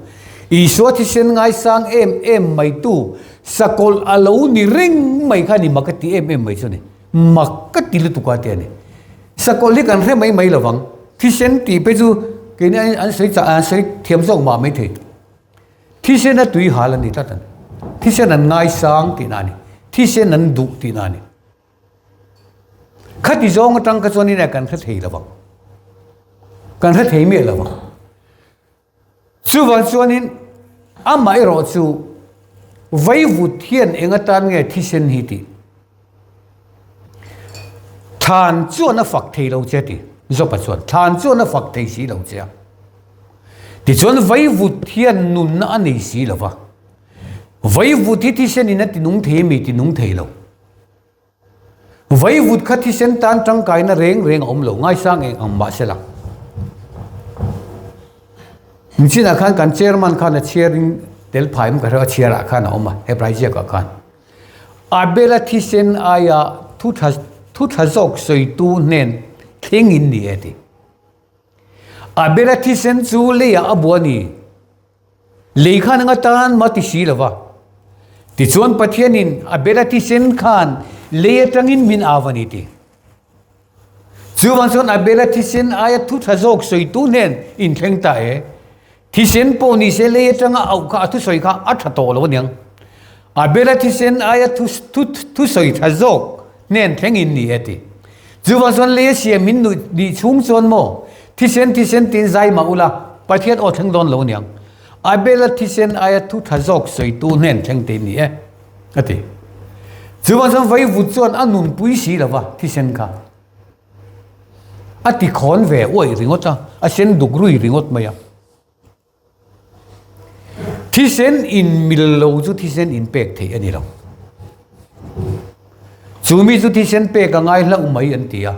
Isua thisen ngaisang em em mai tu sakawlh a lo ni reng mai kha ni mak a ti em em mai chu a ni. Mak ka ti lutuk a ti a ni. Sakawlh hi kan hre mai mai lo vang. Thisen tih phei chu keini an sawi chah an sawi thiam zawk mah mai thei. Thisen a tui hal a ni tlat a ni. Thisen an ngaisang tihna a ni. Thisen an duh tihna a ni. Khati zawng atang kha chuan ina kan hre thei lo vang. Kan hre thei miah lo vang. Chuvang chuanin amah erawh chu vaivut hian eng atan nge thisen hi tih thlan chuan a fak thei lo che tih Jopa chuan thlan chuan a fak thei si lo che a. Tichuan vaivut hian nunna a nei si lo va. Vaivut hi thisenin a tinung thei ami tinung thei lo. Vaivut kha thisen tan tangkaina reng reng a awm lo, ngaisang eng ang mah sela. Nichinah khan kan chairman khan a chhiarin tel phaim ka hre a chhiarah khan a awm a, Hebrai ziakah khan. Abela thisen aia thu tha thu tha zawk sawitu hnen thleng in ni e ti. Abela thisen chu leiah a bu a ni. Lei khan anga tan mah ti si lova. Tichuan Pathianin Abela thisen khan lei atangin min au a ni ti. Chuvang chuan Abela thisen aia thu tha zawk sawitu hnen inthleng ta e. Thisen pawh ni se lei atanga auh kha a thusawi kha a tha tawh lo aniang. Abela thisen aia thu thu thusawi tha zawk hnen thleng in ni e ti. Chuvang chuan lei a siam in nuih nih chhung chuan maw thisen thisen tiin zai mah ula Pathian aw thleng dawn lo aniang. Abela thisen aia thu tha zawk sawitu hnen thleng te in ni e a ti. Chuvang chuan vaivut chuan a nunpui si lova thisen kha a ti khawn ve uaih ringawt a, a sen duk rui ringawt mai a. Thisen in mil lo chu thisen in pek theih a ni lo. Chu mi chu thisen pek a ngai hlauh mai an ti a.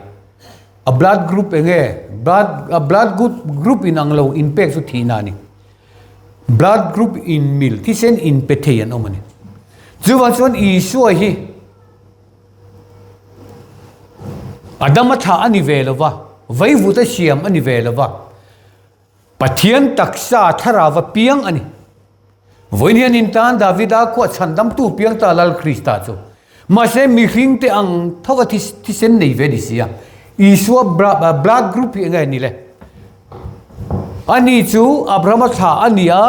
A blood group eng nge? Blood a blood group group in ang lo in pek chu thihna a ni. Blood group in mil thisen in pe thei an awm a ni. Chuvang chuan Isua hi Adama thlah a ni ve lo va, vaivuta siam a ni ve lo va. Pathian taksa thlarau a piang a ni. Vawiin hian in tan Davida khuah chhandamtu piang ta Lal Krista chu. Mahse mihringte ang tho a thisen nei ve ni si a. Isua blood group hi enge ni le? Ani chu Abrahama thlah a ni a,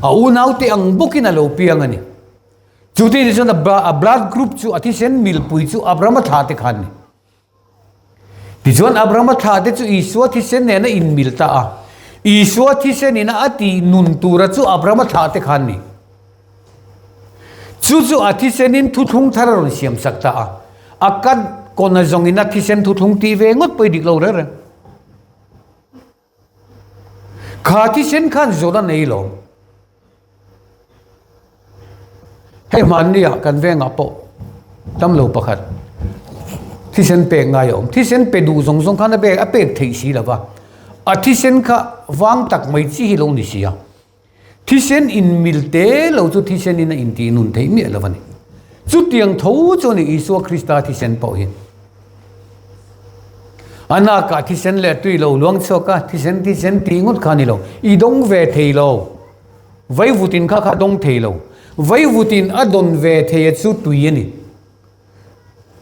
a unaute ang bawkin a lo piang a ni. Chuti ni chuan a blood group chu a thisen milpui chu Abrahama thlah te khan a ni. Tichuan Abrahama thlahte chu Isua thisen nen a inmil ta a. Isua thisenin a tih nun tura chu Abrahama thlahte kha an ni. Chu chu a thisenin thuthlung thar a rawn siamsak ta a. A kat kawna zawngin a thisen thuthlung tih ve ngawt pawh i dik lo reng reng. Kha thisen khan zawt a nei lo. Hei hmannia kan vengah pawh damlo pakhat thisen pek ngai a awm. Thisen pe duh zawng zawng khan a pek a pek theih si lo va. A thisen kha. vang tak mai chi hi lo ni si a. Thisen inmil te lo chu thisenin a intih nun theih miah lo a ni. Chutiang tho chu a ni Isua Krista thisen pawh hi. A nakah thisen leh tui lo luang chhuak a, thisen thisen tih ngawt kha a ni lo. I dawng ve thei lo. Vaivutin kha kha a dawng thei lo. Vaivutin a dawn ve thei a chu tui a ni.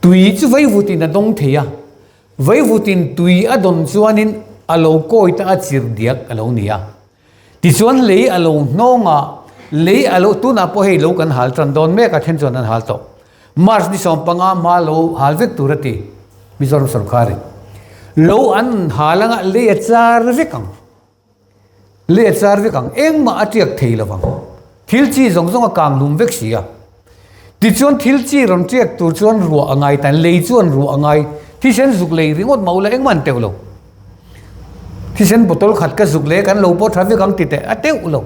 Tui chu vaivutin a dawng thei a. Vaivutin tui a dawn chuanin a lo kawi ta a chirh diak a lo ni a. Tichuan lei a lo hnawng a, lei a lo, tunah pawh hei lo kan hal tan dawn mek a, then chuan an hal tawh. March ni 15 hma lo hal vek tur a ti Mizoram sorkarin. Lo an hal anga lei a char vek ang. Lei a char vek ang, engmah a tiak thei lo vang. Thil chi zawng zawng a kang hlum vek si a. Tichuan thil chi rawn tiak tur chuan ruah a ngai tan, lei chuan ruah a ngai. Thisen zuk lei ringawt mah ula engmah an teuh lo. Thisen bottle khat ka zuk leh kan lo pawh tha vek ang ti teh a teuh lo.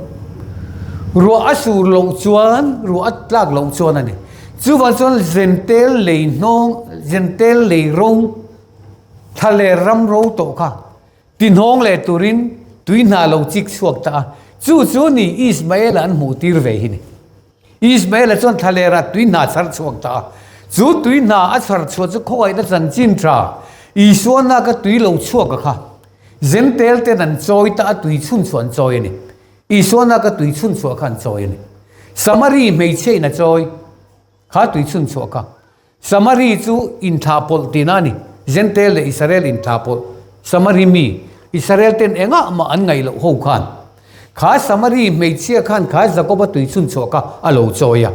Ruah a sur loh chuan, ruah a tlak loh chuan a ni. Chuvang chuan zentel lei hnawng, zentel lei ro, thla leh ram ro tawh kha ti hnawng leh turin tui hna lo chik chhuak ta a. Chu chu ni Ismaela an hmuh tir ve hi ni. Ismaela chuan thlalerah tui hna chhar chhuak ta a. Chu tui hna a chhar chhuah chu khawngaihna chanchin tha Isua naka tui lo chhuak a kha. Zentel ten an chawi ta a tui chhun chhuah an chawi a ni. Isua naka tui chhun chhuah kha an chawi a ni. Samari hmeichhia in a chawi kha tui chhun chhuah kha. Samari chu inthlahpawlh tihna a ni. Jentail leh Israel inthlahpawlh. Samari mi, Israel ten engah mah an ngaih loh ho khan, kha Samari hmeichhia khan kha Jakoba tui chhunchhuah kha a lo chawi a.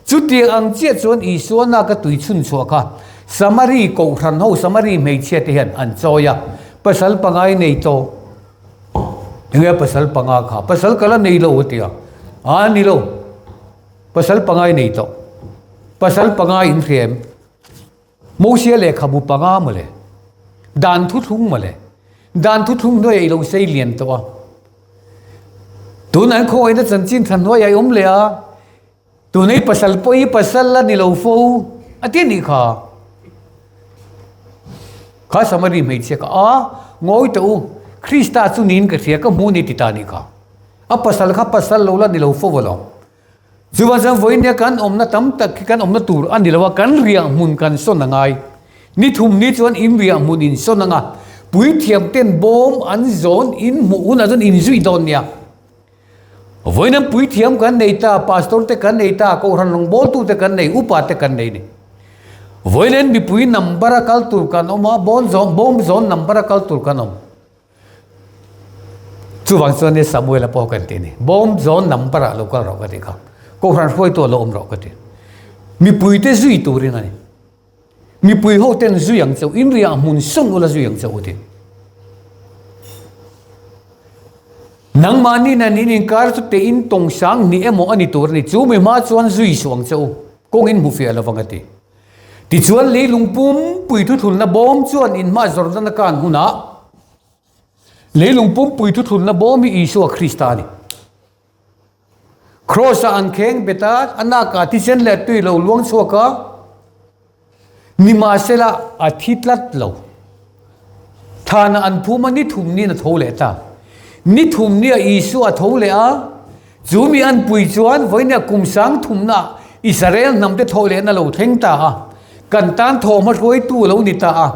Chutiang ang chiah chuan Isua naka tui chhunchhuah kha Samari kohhran ho, Samari hmeichhia te hian an chawi a. Pasal pangai nei tawh. Enge pasal panga kha? Pasal ka la nei lo a ti a. A ni lo. Pasal pangai nei tawh. Pasal panga in hria em? Mosia lehkhabu panga mawle. Dan thuthlung mawle. Dan thuthlung hnuaiah i lo sei lian tawh a. Tunah hian khawngaihna chanchin tha hnuaiah i awm leh a. Tuna i pasal pawh hi pasal a ni lo fo a ti a nih kha. Kha Samari hmeichhia kha a ngawi tawh u. Krista chu niin ka hria ka hmu ni ti ta a nih kha. A pasal kha pasal lo la ni lo fo alawm. Chuvang chuan vawiin kan awmna tam tak khi kan awmna tur a ni lo a, kan riah hmun kan sawn a ngai. Ni thum ni chuan in riah hmun in sawn ang a, puithiam ten bawm an zawn in hmuh hunah chuan in zui dawn nia. Vawiin an puithiam kan nei ta, pastor te kan nei ta, kohhran rawngbawltu te kan nei, upa te kan nei ni. Vawiin an mipui number a kal tur kan awm a, bawm zawn bawm zawn number a kal tur kan awm. Chuvang chuan ni Samuel a pawh kan ti ni. Bawm zawn number ah lo kal rawh ka ti kha. Kohhran hruaitu ah lo awm rawh ka ti. Mipui te zui turin a ni. Mipui ho ten zui ang cheu, in riah hmun sawn ula zui ang cheu u ti. Nangmahni nen in inkar chu te in tawng sang ni emaw a ni tur a ni. Chu mi hma chuan zui suh ang cheu. Kawng in hmu fiah lovang a ti. Tichuan leilung pumpui thuthlunna bawm chuan inhma Jordan a kan hunah leilung pumpui thuthlunna bawm hi Isua Krista a ni. Kraws-ah an kheng bet a, a nakah thisen leh tui lo luang chhuak a, nimahsela a thi tlat lo. Thana an phum a, ni thum niin a tho leh ta. Ni thum nia Isua a tho leh a, chu mi an pui chuan vawinia kum sang thumna Israel hnamte thawh lehna lo thleng ta a, kan tan thawhhma hruaitu a lo ni ta a.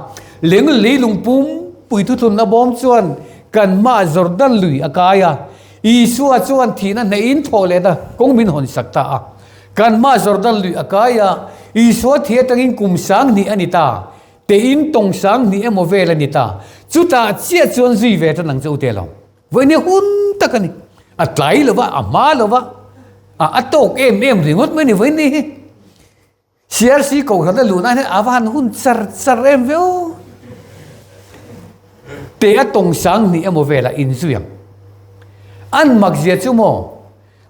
Leng leilung pum pui thuthlunna bawm chuan kan hmaah Jordan lui a kai a, Isua chuan thihna hnehin thawh lehna kawng min hawn sak ta a. Kan hmaah Jordan lui a kai a, Isua thi atangin kum 2000 a ni ta. Tein tawng 2000 emaw vel a ni ta. Chutah chiah chuan zui ve tan ang che u te lo. Vawiin hun tak a ni. A tlai lo va, a hma lo va, a a tawk em em ringawt mai a ni vawiin ni hi. CRC kohhran a luhna hian a va han hun char char em ve aw. Te a tawng 2000 emaw vel a inzui ang. An mak zia chu maw,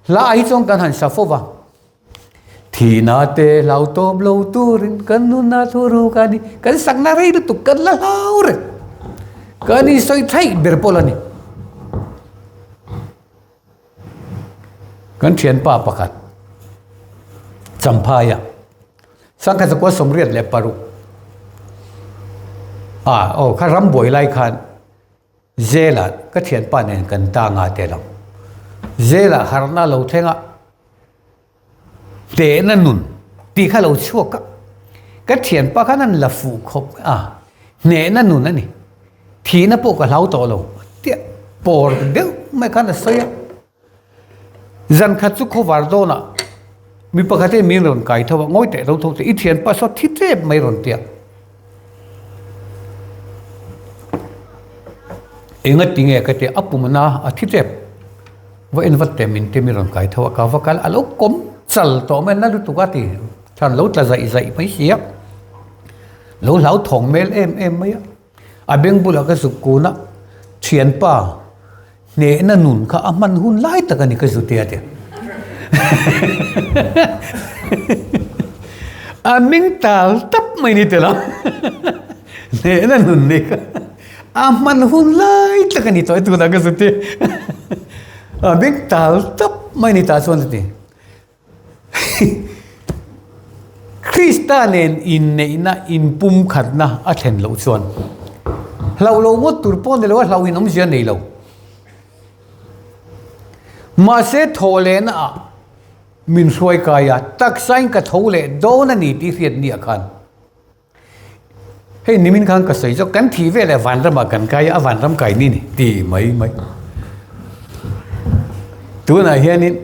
hla ah hi chuan kan han sa fo va. Thihna te hlau tawp lo turin kan nunna thu ruk a ni. Kan sakna rei lutuk kan la hlau reng. Kan insawi thaih ber pawh la ni. Kan thianpa pakhat Champhaia Sangkhat zakua 86 ah aw kha rambuai lai khan. Zela ka thianpa nen kan tang a tel ang. Zela harhna lo thleng a, Tehna nun tih kha lo chhuak a, ka thianpa khan an la fuh khawp a, hnehna nun a ni, thihna pawh ka hlau tawh lo tia pawr deuh mai khan a sawi a. Zan khat chu khawvar dawnah mi pakhat hian min rawn kai tho a, ngawi teh ro tho teh i thianpa saw thi tep mai rawn tia. Enga tinge ka tia a pum na a thi tep. Va en vat teh min te mi rawn kai tho a, ka va kal a lo kawm chal tawh mai a na lutuk a ti than lo tla zaih zaih mai si a, lo hlau thawng hmel em em mai a, a beng bulah ka zuk kun a, thianpa hnehna nun kha a hman hun lai tak a ni ka zute a ti a ming tal tap mai ni tel a hnehna nun ni kha. A hman hun lai tak a ni tawh e tunah ka zut hi. A beng tal tap mai ni ta chuan a ti. Krista nen inneihna inpumkhatna a thlen loh chuan hlauh lo ngawt tur pawh ni lo a hlauh in awmzia nei lo. Mahse thawh lehna ah min hruai kai a, taksain ka tho leh dawn a ni tih hriat ni ah khan. Hei nimin khan ka sawi zawk kan thih veleh vanramah kan kai a, a vanram kai ni ni ti mai mai. Tunah hianin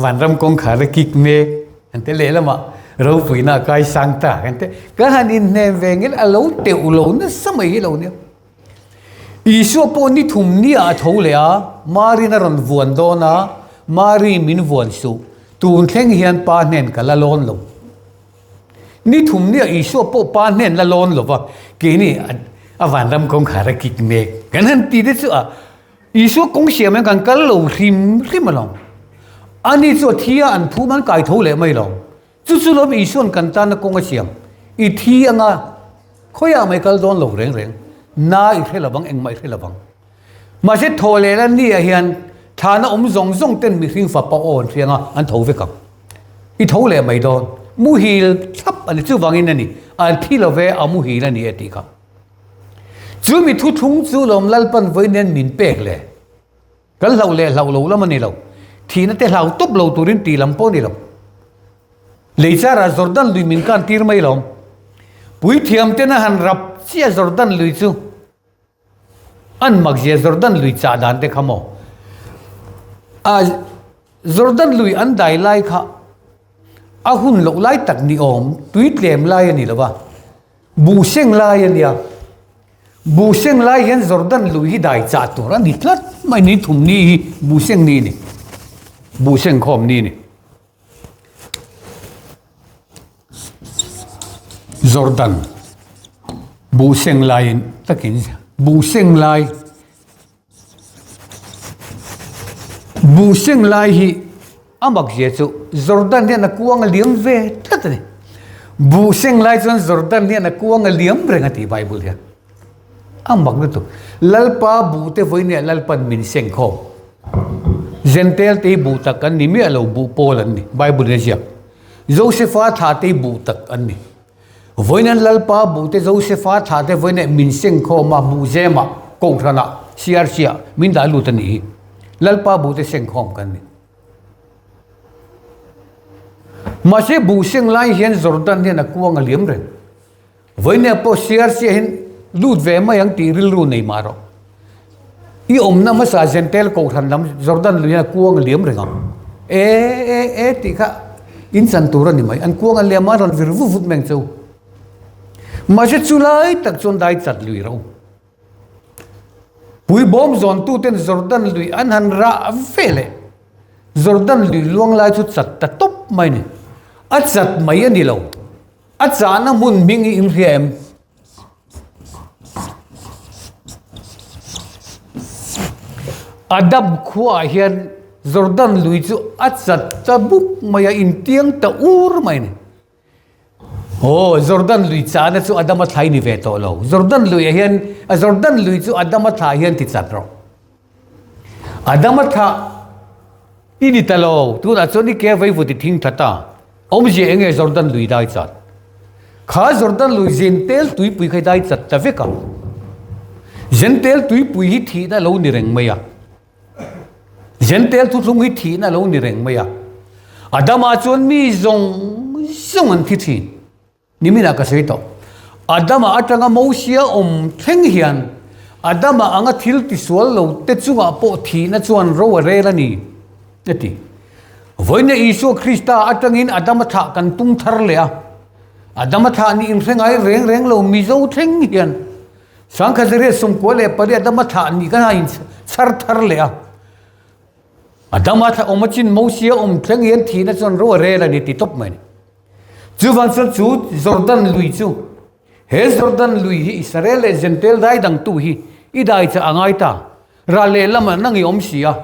vanram kawngkhar a kik mek an ti lehlamah ropuina a kai sang ta kan ti. Ka han inhnem ve ngel a lo teuh lo nasa mai hi lo nia. Isua pawh ni thum nia a tho leh a, Marin a rawn vuan dawn a, Mari min vuan suh, tun thleng hian pa hnen ka la lawn lo. Ni thum nia Isua pawh pa hnen la lawn lo va, keini a vanram kawngkhar a kik mek. Kan han ti te chu a, Isua kawng siam hian kan kal lo hrim hrim alawm. Ani chu a thi a, an phum an kai tho leh mai lo. Chu chu lawm Isua'n kan tana kawng a siam. I thi anga khawiah mai kal dawn lo reng reng. Na i hre lovang, engmah i hre lovang. Mahse thaw leh la ni-ah hian thlana awm zawng zawng ten mihring fapa aw an hriang a, an tho vek ang. I tho leh mai dawn. Muhil thlap a ni, chuvangin a ni, an thi lo ve, a muhil a ni e tih kha. Chu mi thuthlung chu lawm Lalpan vawi nen min pek le. Kan hlauh leh hlauh lo lam a ni lo. Thihna te hlau tawp lo turin tih lam pawh a ni lo. Lei charah Jordan lui min kan tir mai lawm. Puithiam ten a han rap chiah Jordan lui chu. An mak zia Jordan lui chah dan te kha maw? A Jordan lui an dai lai kha a hun loh lai tak ni awm tui tlem lai a ni lo va, buh seng lai a nia. Buh seng lai hian Jordan lui hi dai chah tur a ni tlat mai ni thum ni hi buh seng ni a ni, buh seng khawm ni a ni. Jordan buh seng laiin takin buh seng lai buh seng lai hi a mak zia chu Jordan hian a kuang a liam ve tlat a ni. Buh seng lai chuan Jordan hian a kuang a liam reng a ti Bible hian. A mak lutuk. Lalpa buh te vawinia Lalpan min seng khawm. Zentel te hi buh tak an ni miah lo, buh pawl an ni. Bible in a ziak. Josefa thla te hi buh tak an ni. Vawiin Lalpa buh te Josefa thla te vawinia min seng khawm a, buh zemah, kohhranah, CRC ah min dah lut a nih hi. Lalpa buh te seng khawm kan ni. Mahse buh seng lai hian Jordan hian a kuang a liam reng. Vawinia pawh CRC ah hian lut ve mai ang tih rilru nei mah rawh. I awmna hmasa Zentel Kohhran lam Jordan lui hian kuang a liam reng ang. E e e tih kha in chan tur a ni mai. An kuang a liam a rawn vir vut vut mai ang che u. Mahse chulai tak chuan dai chat lui ro. Pui bawm zawn tuten Jordan lui an han rah ve leh. Jordan lui luang lai chu chat ta tawp mai a ni. A chat mai a ni lo. A chahna hmun hming hi in hria em? Adam khuaah hian Jordan lui chu a chat ta buk mai a, intiang ta ur mai a ni. Aw, Jordan lui chahna chu Adama thlai ni ve tawh lo. Jordan luiah hian, a Jordan lui chu Adama thlah hian ti chat rawh. Adama thlah i ni ta lo, tunah chuan i ke vaivut i thing tha ta. Awmzia eng nge Jordan lui dai chat? Kha Jordan lui zin tel tuipui kha i dai chat ta vek ang. Jentail tuipui hi thihna a lo ni reng mai a. Jentail thuthlung hi thihna a lo ni reng mai a. Adama chuan mi zawng zawng an thi thin. Niminah ka sawi tawh. Adama atanga Mosia awm thleng hian Adama anga thil tisual lo te chungah pawh thihna chuan ro a rel a ni, a ti. Vawiina Isua Krista atangin Adama thlah kan tum thar leh a. Adama thlah nih inhre ngai reng reng lo Mizo thleng hian Sangkhazaria 98 Adama thlah nih kan han inchhar thar leh a. Adama thlah awm achin Mosia awm thleng hian thihna chuan ro a rel a ni ti tawp mai a ni. Chuvang chuan chu Jordan lui chu he Jordan lui hi Israel leh Jentail dai dangtu hi i dai chah a ngai ta. Ral leh lamah nang i awm si a,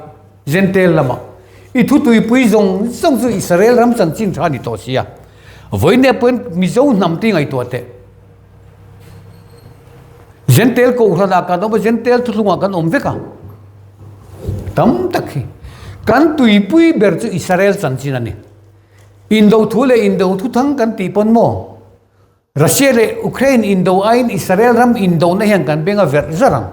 Jentail lamah. I thu tuipui zawng zawng chu Israel ram chanchin tha a ni tawh si a. Vawiin pawhin Mizo hnam te ngaihtuah teh. Jentail kohhranah kan awm a, Jentail thuthlungah kan awm vek a. Tam tak hi. Kan tuipui ber chu Israel chanchin a ni. Indo thu leh indo thuthang kan tih pawn maw? Russia leh Ukraine indo aiin Israel ram indona hian kan beng a verh zar ang.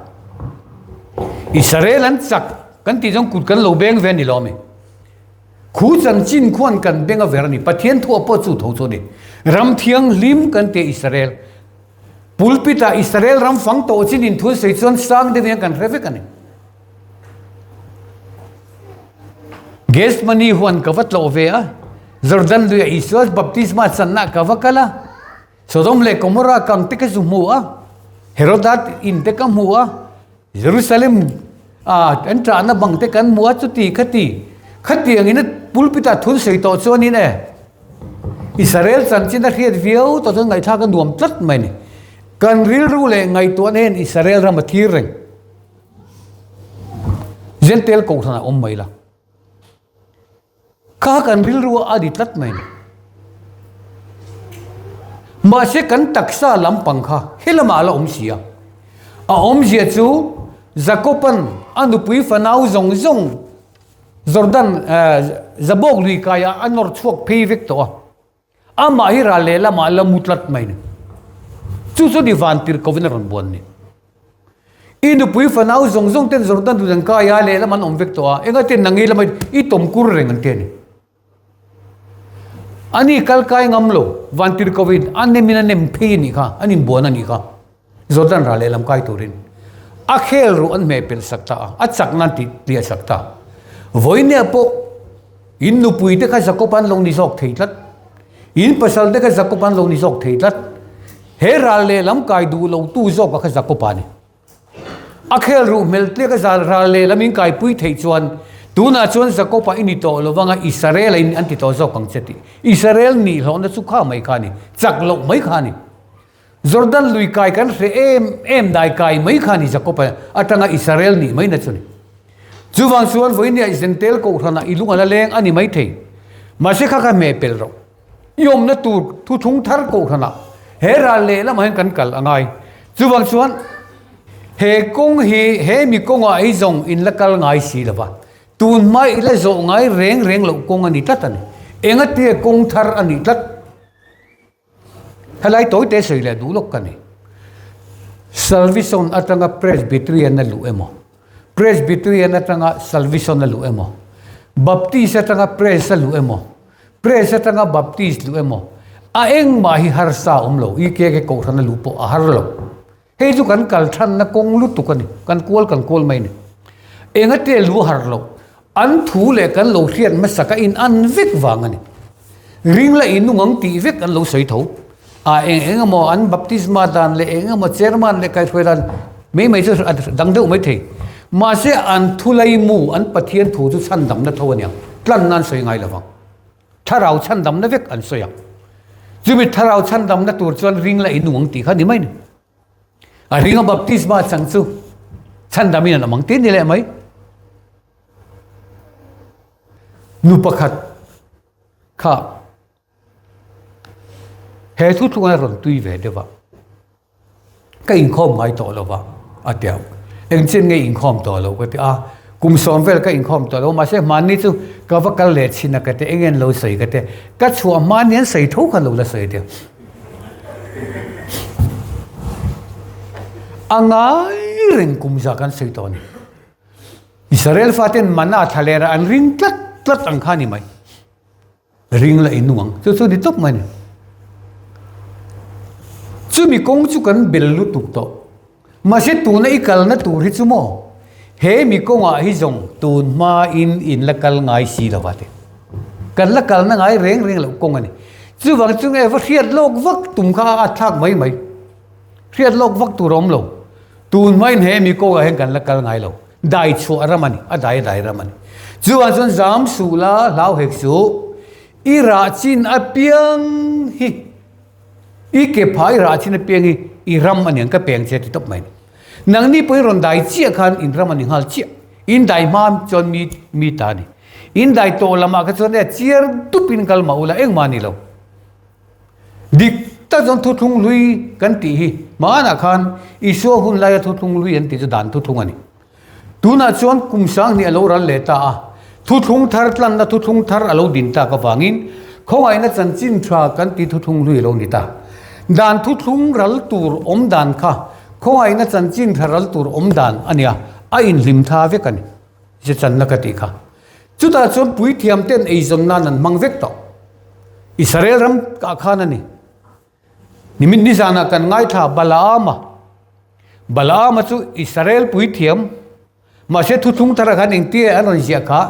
Israel an chak kan tih chuan kut kan lo beng ve a ni lo ami? Khu chanchin khuan kan beng a verh a ni. Pathian thuah pawh chu tho chu a ni. Ram thianghlim kan ti a Israel. Pulpit ah Israel ram fang tawh chin in thun sawi chuan sang deuh hian kan hre vek a ni. Gethsemane huan ka va tlawh ve a, Jordan luiah Isua baptisma channa ka va kal a, Sodom leh Gomorrah kang te ka zu hmu a, Heroda in te ka hmu a, Jerusalem ah an ṭahna bang te kan hmu a, chuti khati khatiangin a pulpit ah thun sawi tawh chuanin e Israel chanchin a hriat viau tawh chuan ngaihthlak a nuam tlat mai a ni. Kan rilru leh ngaihtuahna hian Israel ram a thir reng. Jentail kohhran ah awm mai la. Kha kan rilru a ni tlat mai ni. Mahse kan taksa lampang kha helamah a la awm si a. A awmzia chu Jakoban a nupui fanau zawng zawng Jordan Jabok lui kaiah a nawr chhuak phei vek tawh a. Amah hi ral lehlamah a la mu tlat mai ni. Chu chu ni van tir kovin a rawn buan ni. I nupui fanau zawng zawng ten Jordan lui an kai a, lehlam an awm vek tawh a, enga ten nang i lama i tawm kur reng an ti a ni. Ani kal kai ngam lo, van tir kovin a nem in a nem phei a nih kha, an inbuan a nih kha. Jordan ral lehlam kai turin a khel ruh an hmeh pelh sak ta a, a chak nan tih tliah sak ta. Vawinia pawh in nupui te kha Jakob an lo ni zawk thei tlat, in pasal te kha Jakob an lo ni zawk thei tlat. He ral lehlam kai duh lo tu zawk a kha Jakob a ni. A khel ruh hmel tliak a zal ral lehlam in kaipui theih chuan tunah chuan Jakob a i ni tawh lo vanga Israel a in an ti tawh zawk ang che tih. Israel nih hlawhna chu kha mai kha a ni, chak loh mai kha a ni. Jordan lui kai kan hre em em dai kai mai kha ni Jakob atanga Israel nih mai na chu ni. Chuvang chuan vawinia i Jentail kohhranah i lung a la leng a ni mai thei. Mahse kha kha hmeh pel rawh. I awmna tur thuthlung thar kohhranah he ral lehlamah hian kan kal a ngai. Chuvang chuan he kawng hi he mi kawngah hi zawng in la kal ngai si lo va. Tun hma i la zawh ngai reng reng loh kawng a ni tlat a ni. Engatia kawng thar a nih tlat. Helai tawite sawi leh duh lawk ka ni. Salvison atanga Presbyterian a luh emaw, Presbyterian atanga Salvison a luh emaw, Baptist atanga Pres a luh emaw, Pres atanga Baptist luh emaw, a engmah hi harsa a awm lo, EKK kohhran a luh pawh a har lo. Hei chu kan kal thanna kawng lutuk a ni, kan kual kan kual mai a ni. Engate lu har loh, an thu leh kan lo hriat hmasa ka in an vek vang a ni. Ring la inung ang tih vek an lo sawi tho. A eng eng emaw an baptisma dan leh eng emaw chairman leh kaihhruai dan mai mai chu a dang deuh mai thei. Mahse an thu laimu, an Pathian thu chu chhandamna tho a niang, tlan nan sawi ngai lovang. Thlarau chhandamna vek an sawi ang. Chumi thlarau chhandamna tur chuan ring la inung ang tih kha ni mai ni. A ringa baptisma chang chu chhandamin an awm ang tih ni leh mai. Nu pakhat kha he thu thlung a rawn tui ve deuh a. Ka inkhawm ngai tawh lo va, a ti a. Engchen nge inkhawm tawh lo ka ti a, kum sawm vel ka inkhawm tawh lo, mahse hmanni chu ka va kal leh chhin a ka ti, eng nge an lo sawi ka ti, ka chhuah hma ni an sawi tho kha lo la sawi a ti a. A ngai. reng kum za kan sawi tawh a ni. Israel faten mana thlalera an ring tlat tlat ang kha a ni mai. Ring la inung ang. Chu chu ni tawp mai a ni. Chumi kawng chu kan bel lutuk tawh. Mahse tuna i kalna tur hi chu maw? He mi kawngah hi zawng tun hmain in la kal ngai si lo va ti. Kan la kalna ngai reng reng loh kawng a ni. Chuvang chu nge va hriat lawk vak tum kha a atthlak mai mai. Hriat lawk vak tur a awm lo. Tun hmain he mi kawngah hian kan la kal ngai lo. Dai chhuah ram a ni, a dai a dai ram a ni. Chuvang chuan zam suh la, hlau hek suh. I rah chin apiang hi. I ke phah i rah chin apiang hi i ram a niang ka peng che ti tawp mai. Nangni pawh i rawn dai chiah khan in ram a ni nghal chiah. In dai hma chuan mi mi ta a ni. In dai tawh lamah kha chuan e chiar dup in kal mah ula engmah a ni lo. Dik tak chuan thuthlung hlui kan tih hi hmanah khan Isua hun laia thuthlung hlui an tih chu dan thuthlung a ni. Tunah chuan kum sanghnih a lo ral leh ta a, thuthlung thar tlanna thuthlung thar a lo din tak avangin khawngaihna chanchin tha kan tih thuthlung hlui a lo ni ta. Dan thuthlung ral tur awm dan kha khawngaihna chanchin tha ral tur awm dan a nia, a inhlim tha vek a ni. Ze channa ka tih kha. Chutah chuan puithiam ten eizawn nan an hmang vek tawh. Israel ram kah khan a ni. Nimin nizanah kan ngaithla Balaama. Balaama chu Israel puithiam, mahse thuthlung thar ah khan engtia an rawn ziah kha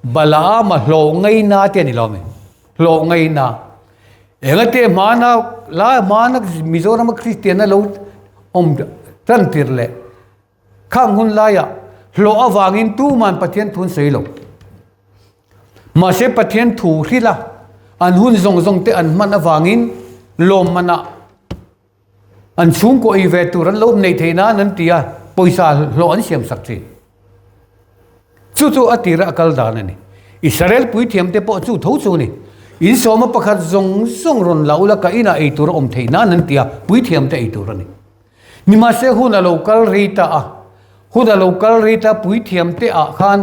Balaama hlawh ngaina te a ni lo ami? Hlawh ngaina. Engate hmana la hmana Mizorama Kristianna lo awm tan tir leh Khang hun laiah hlawh avangin tuman Pathian thu an sawi lo. Mahse Pathian thu hrilh a, an hun zawng zawng te an hman avangin lawmmanah an chhungkaw ei ve tur an lo neih theih nan an ti a, pawisa hlawh an siam sak thin. Chu chu a tira a kal dan a ni. Israel puithiam te pawh chu tho chu a ni. In sawma pakhat zawng zawng rawn la ula ka inah ei tur a awm theih nan an ti a, puithiam te ei tur a ni. Nimahse hun a lo kal rei ta a, hun a lo kal rei ta puithiam te ah khan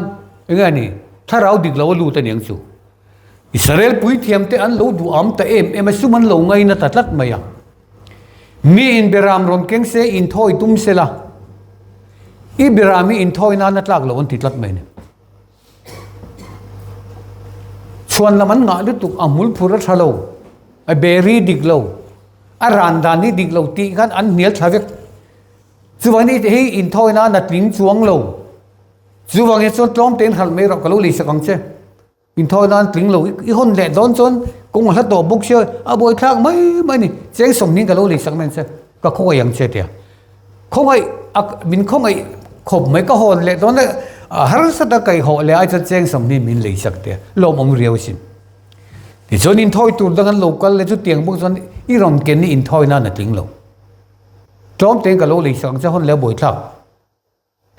enge a ni, thlarau dik lo a lut a niang chu. Israel puithiam te an lo duham ta em em a, sum an lo ngaina ta tlat mai a. Mi in beram rawn keng se inthawi tum se la, i beram hi inthawi nan a tlak lo an ti tlat mai a ni. Chhuan lam an ngah lutuk, a hmul phur a tha lo, a beri dik lo, a ran dan hi dik lo tih khan an hnial thla vek. Chuvangin hei inthawi nan a tling chuang lo. Chuvangin chuan tlawm tein hralh mai rawh ka lo lei sak ang che. Inthawi nan tling lo i hawn leh dawn chuan kawng a hla tawh bawk sia a buaithlak mai mai a ni. Cheng sawmhnih ka lo lei sak mai ang che, ka khawngaih ang che tia. Khawngaih a min khawngaih khawp mai ka hawn leh dawn a harsa ta kaih hawh leh ai chuan cheng sawmhnih min lei sak tia lawmawm riau a sin. Tichuan inthawi tur dang an lo kal leh chutiang bawk chuan i rawn ken hi inthawi nan a tling lo. Tlawm tein ka lo lei sak ang che hawn leh a buaithlak.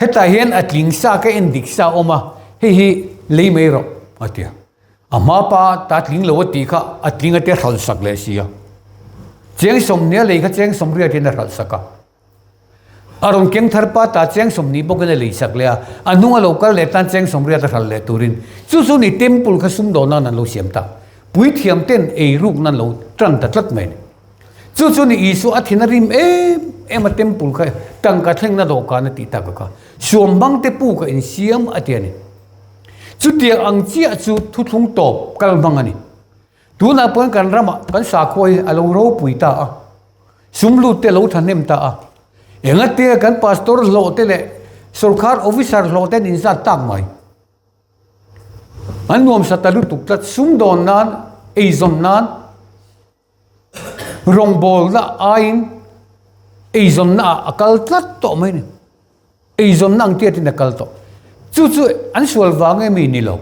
Hetah hian a tling sa ka en dik sa a awm a, hei hi lei mai rawh a ti a. A hma pa ta tling lo a tih kha a tling a te hralh sak leh si a. Cheng sawmhnih a lei kha cheng sawmriat in a hralh sak a. A rawn keng thar pa ta cheng sawmhnih bawkin a lei sak leh a, a hnung a lo kal leh tan cheng sawmriat a hralh leh turin. Chu chu ni temple kha sumdawn nan an lo siam ta. Puithiam ten eiruk nan lo tan ta tlat mai a ni. Chu chu ni Isua a thin a rim em em a temple kha tangka thlengna dawhkan a tih tak a kha suam bang te pu ka insiam a ti a ni. Chutiang ang chiah chu thuthlung tawp kal hmang a ni. Tunah pawhin kan ramah kan sakhua hi a lo ropui ta a, sum lut te a lo thahnem ta a. Engatia kan pastor hlawh te leh sorkar officer hlawh te an inzat tak mai. An nuamsa ta lutuk tlat sumdawn nan, eizawn nan. Rawngbawlna aiin eizawnna ah a kal tlat tawh mai a ni. Eizawnna ang tiatin a kal tawh. Chu chu an sual vang em i ni lo.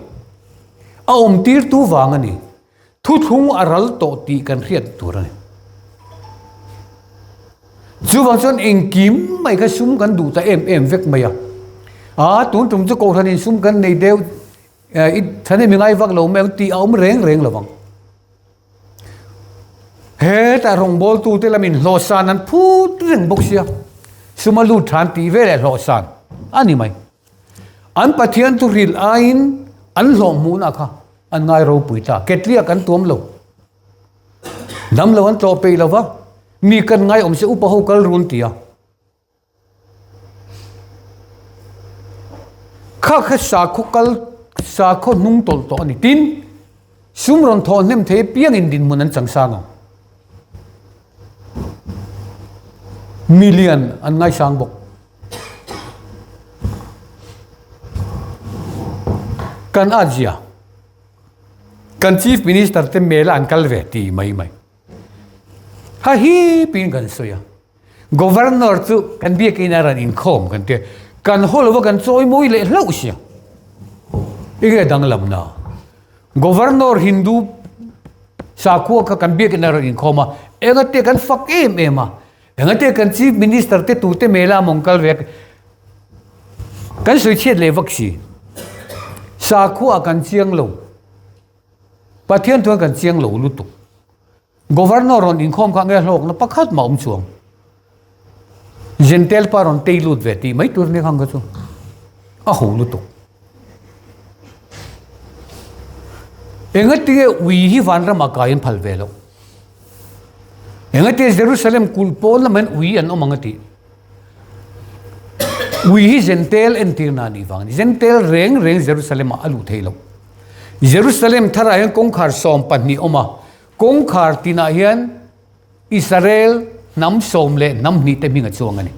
A awm tirtu vang a ni. Thuthlung a ral tawh tih kan hriat tur a ni. Chuvang chuan engkim mai kha sum kan duh ta em em vek mai a. A tun tum chu Kohhranin sum kan nei deuh i thahnem i ngai vak lo mai ang tih a awm reng reng lo vang. Hetah rawngbawltute lamin hlawhsan an phut reng bawk sia, suma lut than tih veleh hlawhsan a ni mai. An Pathian thu hrilh aiin an hlawh hmuhna kha an ngai ropui ta, ketliak an tuam lo. Dam lo an tlawh peih lo va, mi kan ngai awm se upa ho kal run ti a. Kha kha sakhaw kal sakhaw hnung tawlh tawh a ni. Tin, sum rawn thawh hnem thei apiangin dinhmun an chang sang ang. Milian an ngaisang bawk. Kan at zia. Kan Chief Minister te mela an kal ve ti mai mai. Ha hi pin kan sawi a. Governor chu kan biakin a rawn inkhawm kan tia. Kan haw lova kan chawi mawi leh hlauh sia. Enge danglam na? Governor Hindu sakhua kha kan biakin a rawn inkhawm a. Engate kan fak em em a. Engate kan Chief Minister te tute mela mawng kal ve kan sawi chhiat leh vak si. Sakhua kan chiang lo. Pathian chuan kan chiang lo lutuk. Governor rawn inkhawm kha nge hlawkna pakhat mah awm chuang. Jentail pa rawn tei lut ve tih mai tur nia khang kha chu a ho lutuk. Engatinge ui hi vanramah kai an phal ve loh. Engatinge Jerusalem kulh pawn lamah hian ui an awm ang a tih. Ui hi Jentail entirna a nih vang a ni. Jentail reng reng Jerusalem ah a luh theih loh. Jerusalem tharah hian kawngkhar 12 awm a, kawngkhar tinah hian Israel hnam sawm leh hnam hnih te hming a chuang a ni.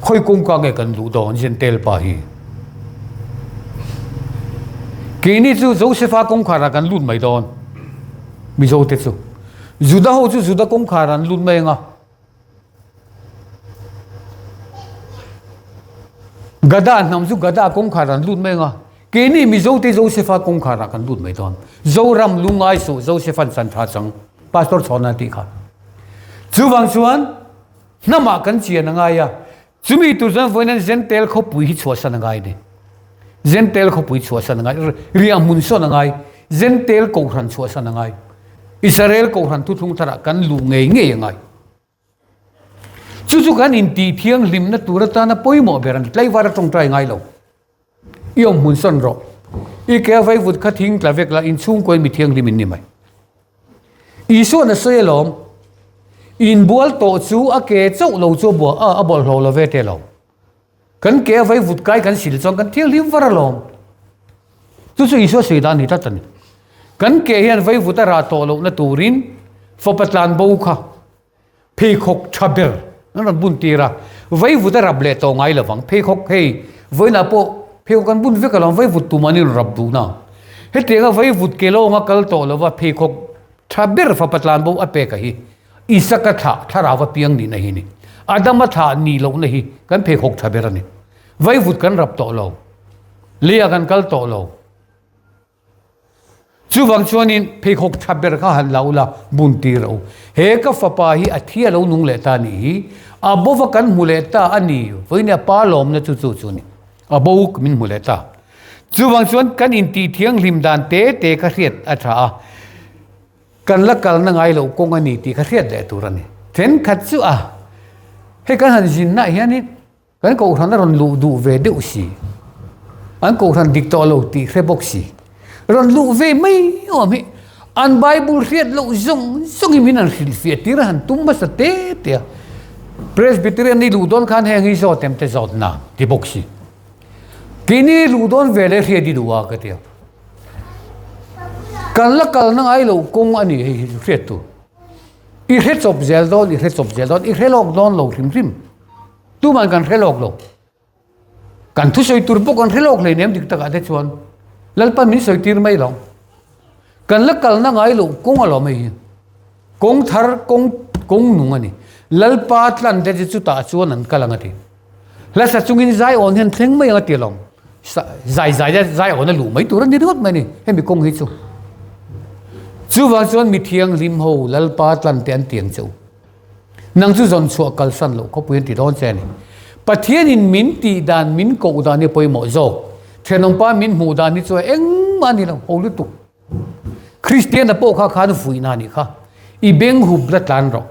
Khawi kawngka nge kan luh dawn Jentail pa hi? Keini chu Josefa kawngkharah kan lut mai dawn, Mizo te chu. Juda ho chu Juda kawngkharah an lut mai ang a. Gada hnam chu Gada kawngkhar an lut mai anga, keini Mizo te Josefa kawngkhar ah kan lut mai dawn. Zoram lungai suh Joseph an chan tha chang Pastor Chhawna tih kha. Chuvang chuan hnamah kan chian a ngai a, chumi tur chuan vawiin an Jentail khawpui hi chhuahsan a ngai a ni. Jentail khawpui chhuahsan a ngai, riahhmun sawn a ngai, Jentail kohhran chhuahsan a ngai. Israel kohhran thuthlung tharah kan luh ngei ngei a ngai. Chu chu kan intih thianghlimna tur atana pawimawh ber a ni. Tlaivar a tawngtai ngai lo. I awm hmun sawn rawh. I ke a vaivut kha thing tla vek la, inchhungkawiin mi thianghlim in ni mai. Isuan a sawi alawm, Inbual tawh chu a ke chauh lo chu a bua a, a bawlhhlawh lo ve teh lo. Kan ke a vaivut kai kan sil chuan kan thianghlim var alawm. Chu chu Isua sawi dan a ni tlat a ni. Kan ke hian vaivut a rah tawh lohna turin fapa tlan bo kha pheikhawk tha ber an rawn bun tir a, vaivut a rap leh tawh ngai lovang. Pheikhawk hei vawiinah pawh pheikhawk an bun vek alawm, vaivut tum an inrawn rap duh na. Hetianga vaivut ke lawnga kal tawh lova pheikhawk tha ber fapa tlan bo a pek a hi. Isaka thlah thlarau a piang nihna hi a ni. Adama thlah nih lohna hi kan pheikhawk tha ber a ni. Vaivut kan rap tawh lo. Leiah kan kal tawh lo. Chuvang chuanin pheikhawk tha ber kha han la ula bun tir rawh u. He ka fapa hi a thi a lo nung leh ta a nih hi. A bova kan hmu leh ta a ni. Vawiin a pa lawmna chu chu chu a ni. A bo min hmu leh ta. Chuvang chuan kan intih thianghlim dan te te kha hriat a tha a. Kan la kalna ngai loh kawng a ni tih kha hriat leh tur a ni. Thenkhat chu a, hei kan han zinnaah hianin kan kohhran a rawn luh duh ve deuh si, an kohhran dik tawh lo tih hre bawk si, rawn luh ve mai awm hi an Bible hriat loh zawng zawngin min han hrilhfiah tir a han tum hmasa te te a. Presbyterian i luh dawn khan heng hi zawt em te zawt na ti bawk si. Keini luh dawn ve leh hriat i duh a ka ti a. Kan la kalna ngai lo kawng a ni hei hi chu hriat tur. I hre chawp zel dawn, i hre chawp zel dawn, i hre lawk dawn lo hrim hrim. Tuman kan hre lawk lo. Kan thusawi tur pawh kan hre lawk hleinem dik takah te chuan Lalpan min sawi tir mai lo. Kan la kalna ngai lo kawng alawm hei hi. Kawng thar, kawng kawng nung a ni. Lalpa tlan te chu chutah chuan an kal ang a ti. Hlasa chungin zai awn hian thleng mai ang a ti alawm. Zai zai a zai awn a luh mai tur a ni ringawt mai a ni hemi kawng hi chu. Chuvang chuan mi thianghlim ho Lalpa tlan te an tiang che u. Nang chu zawn chhuah kalsan loh khawpui an ti dawn che a ni. Pathianin min tih dan min koh dan hi pawimawh zawk. Thenawmpa min hmuh dan hi chu engmah a ni lo, ho lutuk. Kristiana pawh kha khan fuihna a nih kha. I beng hup la tlan rawh.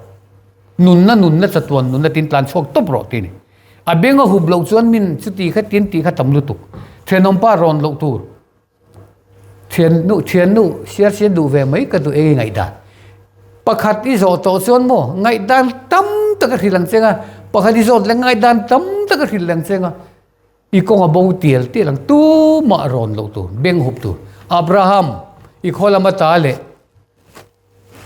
Nunna nunna chatuan nunna tin tlan chhuak tawp rawh tih a ni. A beng a hup loh chuan min chuti kha tin tih kha tam lutuk. Thenawmpa rawn loh tur. Thiannu thiannu siar sian duh ve mai ka duh ei ngaihdan. Pakhat i zawh tawh chuan maw ngaihdan tam tak a hrilh ang cheng a, pakhat i zawt leh ngaihdan tam tak a hrilh ang cheng a. I kawng a bo tial tial ang, tumah rawn loh tur, beng hup tur. Abraham, i khaw lama ta leh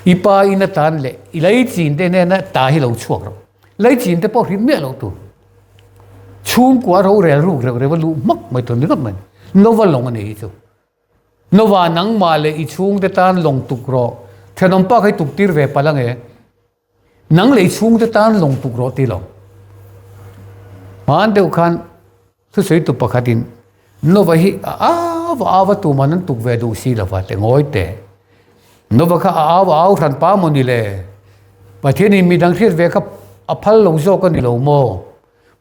i pa in atan leh i leichin te hnena ta hi lo chhuak rawh. Leichin te pawh hrilh miah loh tur. Chhungkua rorel ruk reuh reuh a luh hmak mai tur ni ngawt mai. Nova lawng a ni hi chu. Nova nangmah leh i chhungte tan lawng tuk rawh. Thenawmpa kha i tuk tir ve palh ange. Nang leh i chhungte tan lawng tuk rawh ti lo. Hmaan deuh khan thusawitu pakhatin Nova hi a au a au a tuman an tuk ve duh si lova te ngawi teh. Nova kha a au a au hran pa maw ni le? Pathianin midang hriat ve kha a phal lo zawk a ni lo maw?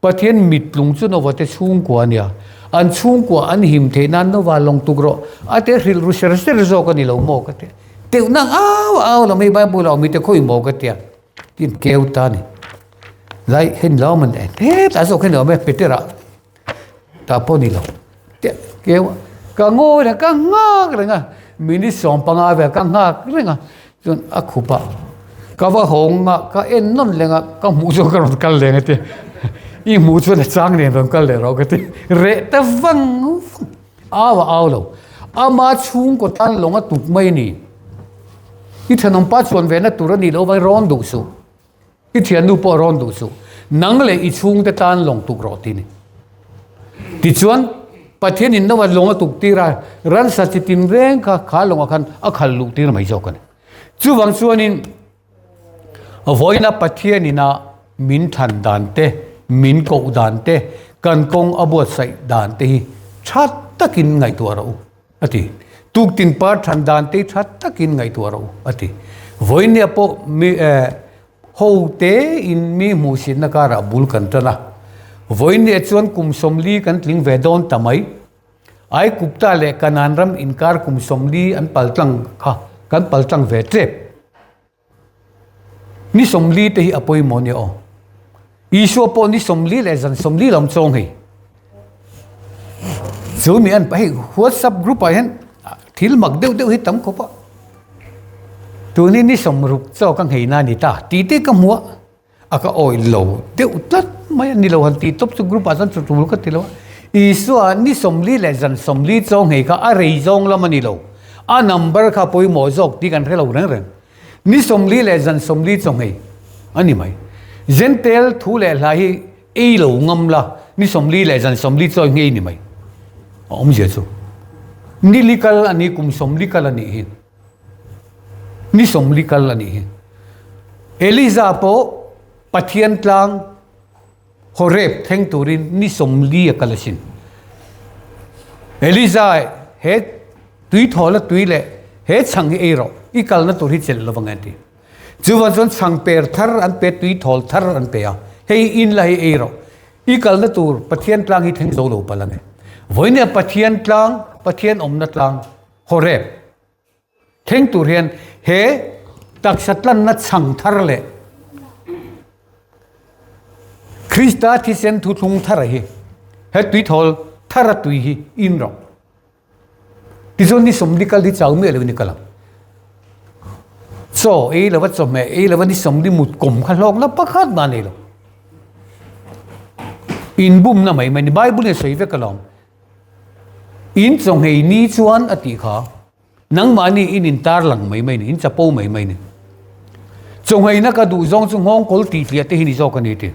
Pathian mittlung chu Nova te chhungkua a nia. An chhungkua an him theih nan Nova lawng tuk rawh. A te hrilh ru ser ser zawk a ni lo maw ka ti. Teuh nang au au lo mai Bible a awm i te khawi maw ka tia. Tin keu ta ni. Lai hen lo man e hetah zawk hen lo mai Petera ta pawh ni lo. Te keu ka ngawi reng ka nghak reng a minute 15 vel ka nghak reng a. Chuan a khup a, ka va hawng a, ka en nawn leng a, ka hmuh chuan ka rawn kal leng a ti. I hmuh chuan a chang nen rawn kal leh rawh ka ti. Reh ta vang vang. Au a au lo. Ama chhungkaw tan lawng a tuk mai a ni. I thenawmpa chuan ve na tur a nih loh avangin rawn duh suh. I thiannu pawh rawn duh suh. Nang leh i chhungte tan lawng tuk rawh ti ni. Tichuan, Pathian in Noah lawng a tuk tir a, ransa chi tin reng kha kha lawngah khan a khal luh tir mai zawk a ni. Chuvang chuanin, vawiina Pathian ina min thlan dan te, min koh dan te, kan kawng a buatsaih dan te hi tha takin ngaihtuah rawh u. A ti. Tuktin par than dan te tha takin ngaihtuah rawh u, a ti. Vawinia pawh mi eh ho te in mi hmuhsitna karah bul kan tan a. Vawinia chuan kum 40 kan tling ve dawn ta mai. Aikupta leh Kanaan ram inkar kum 40 an paltlang kha kan paltlang ve tep. Ni 40 te hi a pawimawh nia aw. Isua pawh ni 40 leh zan 40 lam chawng hei. Chu mi an hei WhatsApp group ah hian thil mak deuh deuh hi tam khawp a. Tun hi ni 60 chaw ka nghei na ni ta tih te ka hmu a. A ka awih lo deuh tlat mai a ni lo han tih tawp chu group ah chuan chu tul ka ti lo a. Isua ni 40 leh zan 40 chaw nghei kha a rei zawng lam a ni lo. A number kha pawimawh zawk tih kan hre lo reng reng. Ni 40 leh zan 40 chaw nghei a ni mai. Zentel thu leh hla hi ei lo ngam la ni 40 leh zan 40 chaw nghei ni mai. A awmzia chu ni li kal a ni kum 40 kal a nih hi. Ni 40 kal a nih hi. Eliza pawh Pathian tlang Horeb thleng turin ni 40 a kal asin. Eliza he tui thawl a tui leh he chhang hi ei rawh, i kalna tur hi chelh lovang a ti. Chuvang chuan chhang per thar an pe, tui thawl thar an pe a, hei in la hi ei rawh, i kalna tur Pathian tlang hi thleng zo lo palh a ni. Vawinia Pathian tlang, Pathian awmna tlang Horeb Thleng tur hian he taksa tlanna chhang thar leh Krista thisen thuthlung thara hi he tuithawl thara tui hi in rawh. Tichuan ni 40 kal hi chau miah loin i kal ang. Chaw ei lova chawhmeh ei lova ni 40 mut kawm kha hlawkna pakhat mah a nei lo. Inbumna mai mai ni Bible in a sawi vek alawm. In chawnghei ni chuan a tih kha nangmahni in intar lang mai mai ni, in chapo mai mai ni. Chawngheina ka duh zawng chu nghawng kawl tih hliah te hi ni zawk a ni ti.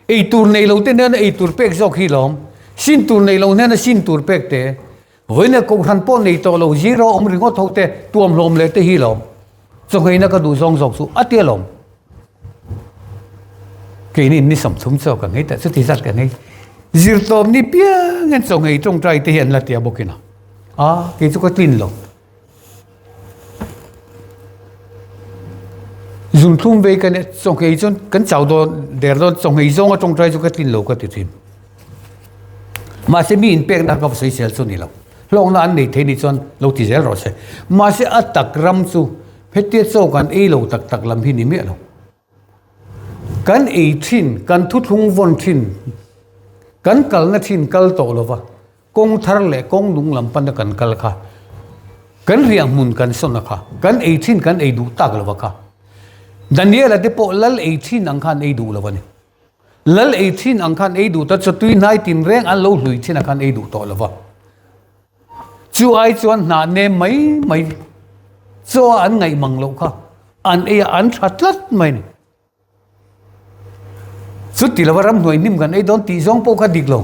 Ei tur nei lo te hnena ei tur pek zawk hi lawm, sin tur nei lo hnena sin tur pek te, vawiina kohhran pawh nei tawh lo zero awm ringawt ho te tuam hlawm leh te hi lawm. Chawngheina ka duh zawng zawk chu a tia lawm. Keini ni 30 chaw ka ngei ta chuti zat ka ngei. Zirtawp ni piang hian chaw ngei tawngtai te hi an la tia bawkin a. A kei chu ka tlin lo. Zunthlum vei ka nia chaw nghei chuan kan chau dawn der dawn chaw nghei zawnga tawngtai chu ka tlin lo ka ti thin. Mahse mi inpekna ka va sawisel chu ni lo. Hlawkna an nei thei ni chuan lo ti zel rawh se. Mahse a tak ram chu hetia chaw kan ei lo tak tak lam hi ni miah lo. Kan ei thin, kan thuthlung vawn thin, kan kalna thin kal tawh lova, kawng thar leh kawng nung lam pana kan kal kha, kan riah hmun kan sawn a kha, kan ei thin kan ei duh tak lova kha. Daniela te pawh lal ei thin ang khan ei duh lo a ni. Lal ei thin ang khan ei duh ta chaw tui hnai tinreng an lo hlui thin ang khan ei duh tawh lo va. Chu ai chuan hnah nem mai mai chaw an ngaih mang loh kha an ei a, an tha tlat mai a ni. Chuti lova ramhnuai hnim kan ei dawn tih zawng pawh kha dik lo.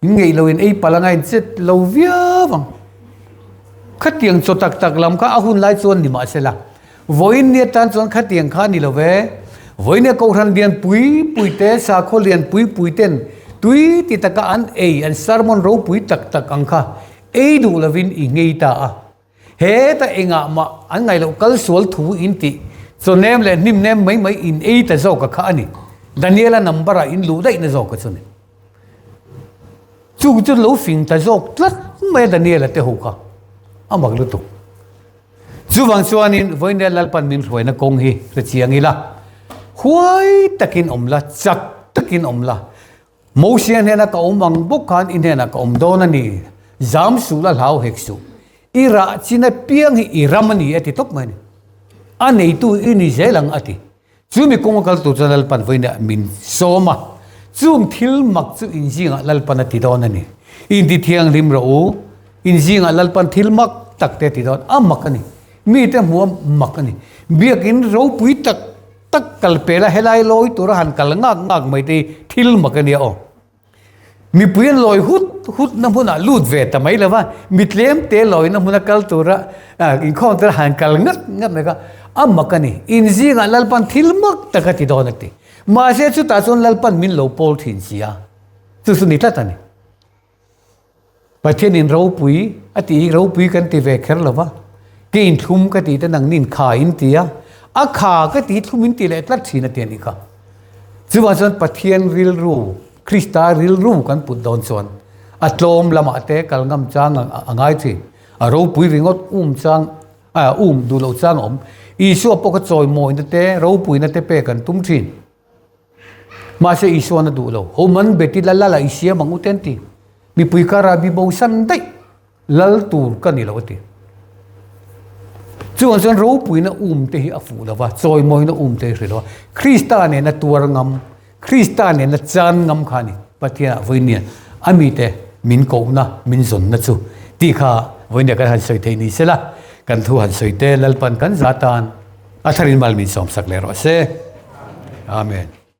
In ngeih lo in ei palh anga in chet lo viau ang. Khatiang chaw tak tak lam kha a hun lai chuan ni mahsela vawiin ni atan chuan khatiang kha a ni lo ve. Vawiin a kohhran lian pui pui te, sakhaw lian pui pui ten tui ti taka an ei, an sermon ropui tak tak ang kha ei duh lovin i ngei ta a. Heta engah mah an ngaih loh kal sual thu in tih chaw nem leh hnim nem mai mai in ei ta zawk a kha a ni. Daniela number ah in luh daih na zawk a chu ni. Chu chu lo fing ta zawk tlat mai a Daniela te ho kha a mak lutuk. Chuvang chuanin vawiin Lalpan min hruaina kawng hi hre chiang ila, huai takin awm la, chak takin awm la, Mosia hnena ka awm ang bawk khan i hnenah ka awm dawn a ni, zam suh la hlau hek suh, i rah chin apiang hi i ram a ni a ti tawp mai a ni. A neitu i ni zel ang a ti. Chu mi kawnga kal tur chuan Lalpan vawiinah min sawm a, chung thil mak chu in zingah Lalpan a ti dawn a ni. Inti thianghlim rawh u, in zingah Lalpan thil mak tak te a ti dawn, a mak a ni. Mite hmuh a mak a ni. Biakin ropui tak. Tak kal pela helai lawi tura han kal ngak ngak mai te hi thil mak a nia aw. Mipui an lawi hut hut na hmunah lut ve ta mai lova, mi tlem te lawi na hmuna kal tura inkhawm tura han kal ngat ngat mai kha a mak a ni. In zingah Lalpan thil mak tak a ti dawn a ti. Mahse chutah chuan Lalpan min lo pawl thin si a, chu chu ni tlat a ni. Pathianin ropui a tih hi ropui kan ti ve kher lo va, ke inthlum ka tih te nangnin kha in ti a, a kha ka tih thlum in ti leh tlat thin a ti a nih kha. Chuvang chuan Pathian rilru, Krista rilru kan put dawn chuan a tlawm lamah te kal ngam chang a ngai thin, a ropui ringawt um chang um duh loh chang a awm. Isua pawh kha chawimawina te, ropuina te pek an tum thin. Mahse Isuan a duh lo. Ho man beti la lal a i siam ang u te an ti. Mipui kara bi bo san daih lal tur ka ni lo a ti. Chuvang chuan ropuina um te hi a fuh lo va, chawimawina um te hi hre lo va. Krista nena tuar ngam, Krista nena chan ngam kha a ni. Pathianah vawinia a mite min kohna, min zawnna chu tih kha vawinia kan han sawi thei ni sela, kan thu han sawi te Lalpan kan za tan a tharin mal min sawmsak leh rawh se. Amen.